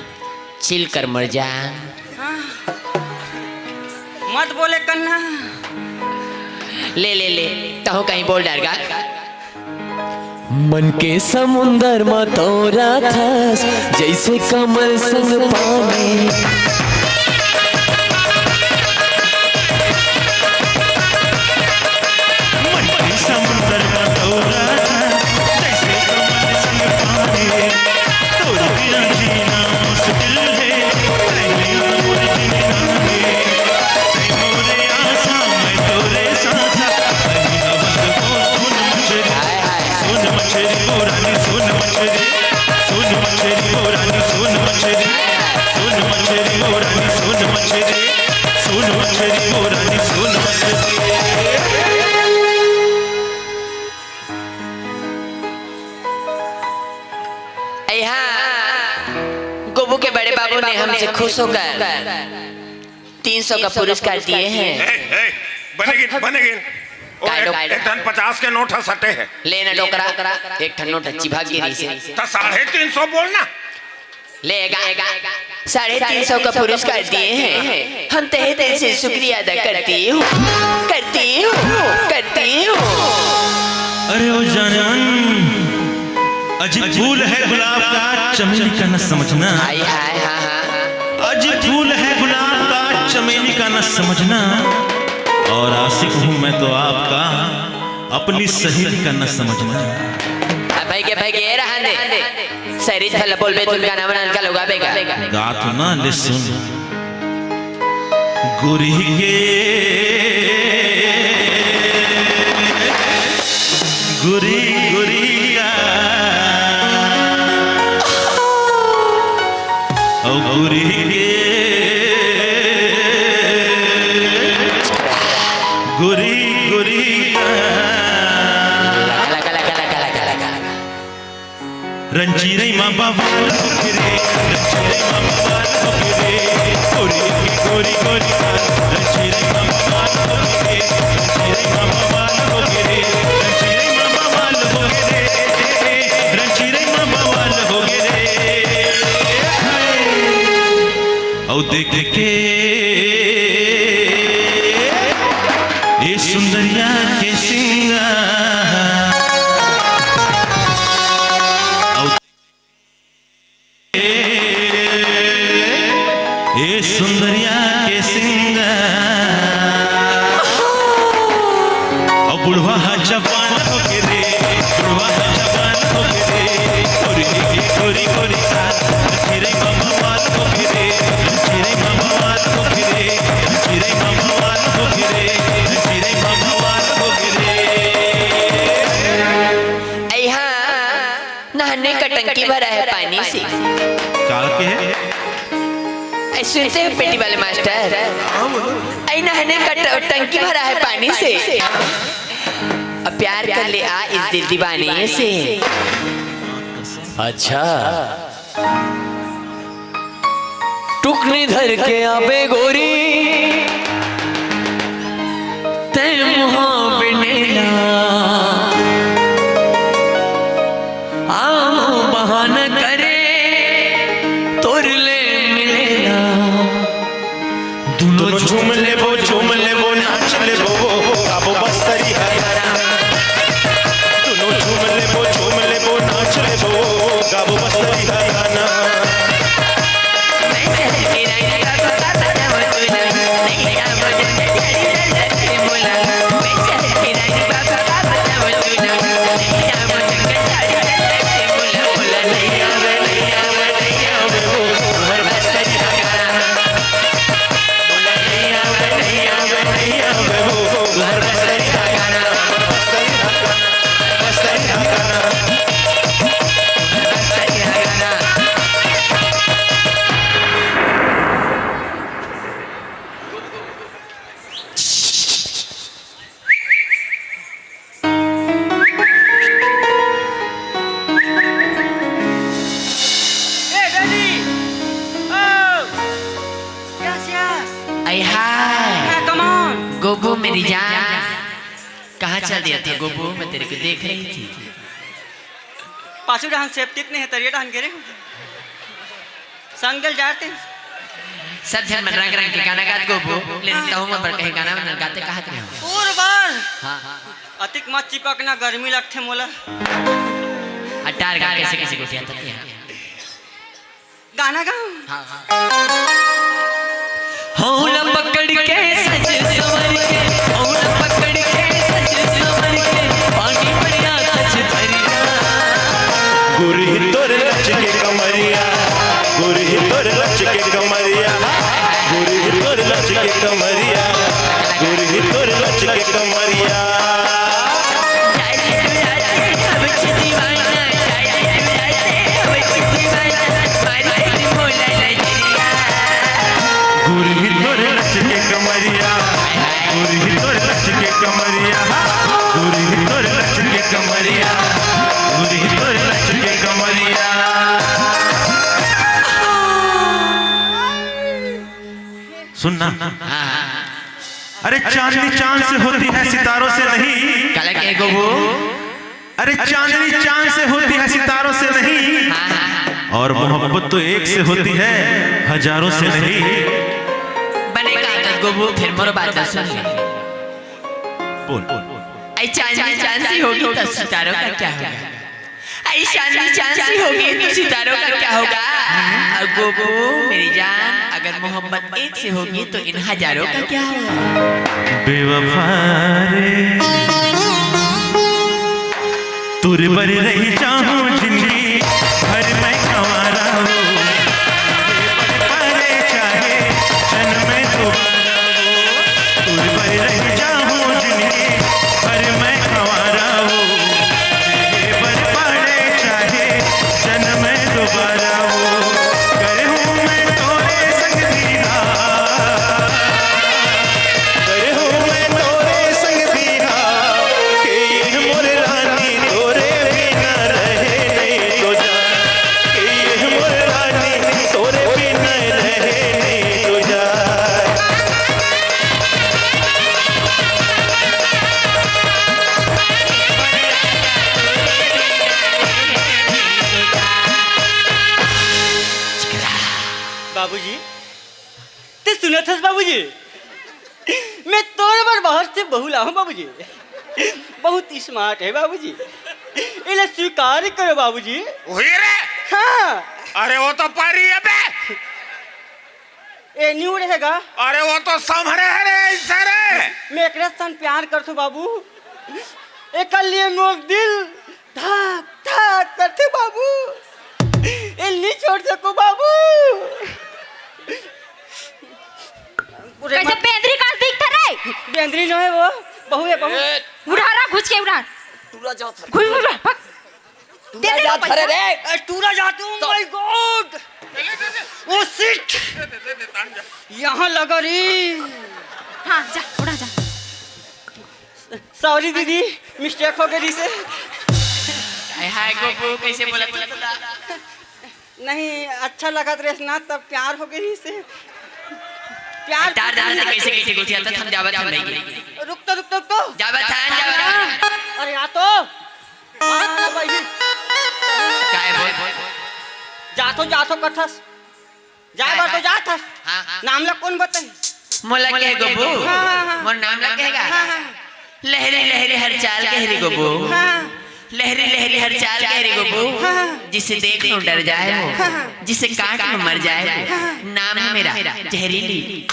चिल कर मर जा। हाँ। मत बोले कन्ना। ले, ले, ले। तहूँ कहीं बोल डारगा। मन के समुंदर म तोरा थस, जैसे कमल संग पानी। मन के समुंदर म तोरा थस, जैसे कमल संग पानी। तोर बिना जीना मुश्किल है, रहना मोर जिंदगानी। तै मोरे आसा, मैं तोरे सासा, कहीं ना बंद को सुन मछरी। हाय, हाय, हाय। सुन मछरी ओ रानी, सुन मछरी। सुन मछरी ओ रानी, सुन मछरी। सुन मछरी ओ रानी, सुन मछरी। सुन मछरी ओ रानी, सुन मछरी। ए हाँ, गोबू के बड़े बाबू ने हमसे खुश होकर तीन सौ का पुरस्कार दिए हैं। ए, ए, बने गिन, बने गिन। ओ, काय एक, लोग? एक ठन पचास के नोट ह सटे है। ले ना डोकरा, एक ठन नोट ह चिभा गिरी से। त साढ़े तीन सौ बोल ना। लेगा, साढ़े तीन सौ का पुरस्कार दिए हैं। हम तहे दिल से शुक्रिया अदा करती हूँ, करती हूँ, करती हूँ। अरे ओ जाने मन, अजी फूल है गुलाब का, चमेली का न समझना। हाय, हाय, हाँ, हाँ। अजी फूल है गुलाब का, चमेली का न समझना। और आशिक हूँ मैं तो आपका, अपनी सहेली का न समझना। अब भाई के, भाई के, ए रहन दे। सहेली भला बोलबे, तुम गाना वाना इनका लुगाबे का। गा तो ना, ले सुन। गोरी के, गोरी, गोरी का, ओ गोरी के, गोरी, गोरी का। रणचिरई मा बवाल होके रे, रणचिरई मा बवाल होके रे, गोरी के गोरी गोरी का। रणचिरई मा बवाल होके रे, रणचिरई मा बवाल होके रे, रणचिरई मा बवाल होके रे, रणचिरई मा बवाल होके रे। हाय। औ देख के ए सुंदरिया के सिंगार, औ ए सुंदरिया के सिंगार, औ बुढ़वा हा जवान होके रे, बुढ़वा हा जवान होके रे, गोरी के गोरी गोरी का, रणचिरई मा बवाल होके रे, रणचिरई मा बवाल होके रे, रणचिरई मा बवाल होके रे, रणचिरई मा बवाल होके रे। ऐ हाँ, नहाने का टंकी भरा है पानी से। का के है? ऐ सुनते हो पेटी वाले मास्टर? हाँ, बोलो। ऐ नहाने का ट-, टंकी भरा है पानी से। अब प्यार कर ले आ इस दिल दीवाने से। अच्छा। टुकनी धर के आबे गोरी, तै मुहा बिनेला। आओ बहाना करे, तोर ले मिलेला। दुनो झूम लेबो, झूम लेबो, नाच लेबो, गाबो बस्तरी गाना। दुनो झूम लेबो, झूम लेबो, नाच लेबो, गाबो बस्तरी गाना। ए, डैडी! ओ! Yes, yes! आई हाय! हाँ, कम ऑन! गोबू मेरी जान, कहाँ चल दिया था गोबू? मैं तेरे को देख रही थी। पाछू डहन सेप्टिक नहीं है, तरिया डहन गिरे। संगल जाते। सब झन मन रंग रंग के गाना गात गोबू, लेकिन तहु मन बर कहीं गाना वाना गाते कहत रहे हो। और बार। हाँ। अतिक मत चिपक ना, गर्मी लगथे मोला। अटार गा कैसे कैसे गोठिया तक यहाँ। गाना गाओ। हाँ, हाँ। हौला पकड़ के सज संवर के, हौला पकड़ के सज संवर के, पानी बढ़िया सज दरिया। गोरी तोर लच के कमरिया, गोरी तोर लच के कमरिया, गोरी तोर लच के कमरिया, गोरी तोर लच के कमरिया। गोरी तोर लच के कमरिया, गोरी तोर लच के कमरिया, गोरी तोर लच के कमरिया, गोरी तोर लच के कमरिया। सुनना। हाँ, हाँ। अरे चांदनी चांद से होती है, सितारों से नहीं। काला के गोबू? अरे चांदनी चांद से होती है, सितारों से नहीं। हाँ, हाँ। और मोहब्बत तो एक से होती है, हजारों से नहीं। बने का कर गोबू, फिर मोर बात सुन ले। बोल। आई चांदनी चांद सी होगी तो सितारों का क्या होगा? आई चांदनी चांद सी होगी तो सितारों का क्या होगा? और गोबू मेरी जान, अगर मोहब्बत एक से होगी तो इन हजारों का क्या होगा? बेवफा रे, तोर बर रही जाहूं जिंदगी भर मैं कंवारा हो। परे चाहे जन्म में दोबारा हो, तोर बर रही जाहूं जिंदगी भर मैं कंवारा हो। बर पड़े चाहे जन्म में दोबारा हो, करे हूँ मैं तोरे संग दीदा, करे हूँ मैं तोरे संग दीदा, के ये मोर रानी तोरे बिना रहे नहीं तो जा, के ये मोर रानी तोरे बिना रहे नहीं तो जा। बाबूजी, ते सुनत हस बाबूजी? मैं तोर बर बाहर से बहू लाहूं बाबूजी। बहुत स्मार्ट है बाबूजी, इला स्वीकार करो बाबूजी। वही रे। हाँ। अरे वो तो परी है बे। ए, नहीं उड़े है गा? अरे वो तो संभरे है रे, ऐसा रे। मैं एकरा सन प्यार करथो बाबू। एकर लिए मोर दिल धक धक करथे बाबू। ए, नहीं छोड़ सको बाबू। कैसे बेंदरी का दिखता रे? बेंदरी नहीं है वो, बहू है बहू। ए। उड़ा रहा घुस के उड़ा। टूरा जात हरे। घुस उड़ा, भाग। टूरा जात हरे रे। ए, टूरा जात हूँ, तो my God। ओ shit। यहाँ लगा रे। हाँ, जा, उड़ा जा। सॉरी दीदी, मिस्टेक हो गई से। हाय हाय गोपू, कैसे बोला तू? नहीं, अच्छा लगत रहे ना, तब प्यार हो गई से। प्यार तार दादा ते कैसे कैसे गोठिया तक हम जावत हम नहीं। रुक तो, रुक तो, रुक तो। जावत है, जावत है। अरे आ तो। हाँ, तो भाई। काय बोल? जा तो, जा तो कथस। जा बर तो जात हस। हाँ, हाँ। नाम ला कौन बताही? मोला कहे गोपू। हाँ, हाँ, हाँ। मोर नाम ला कहेगा। हाँ, हाँ। लहरी लहरी हर चाल कह रे गोपू। हाँ। लहरी लहरी हर चाल कह रे गोपू। हाँ। जिसे देख लो डर जाए वो। हाँ। जिसे काट लो मर जाए वो। हाँ। नाम है मेरा जहरीली।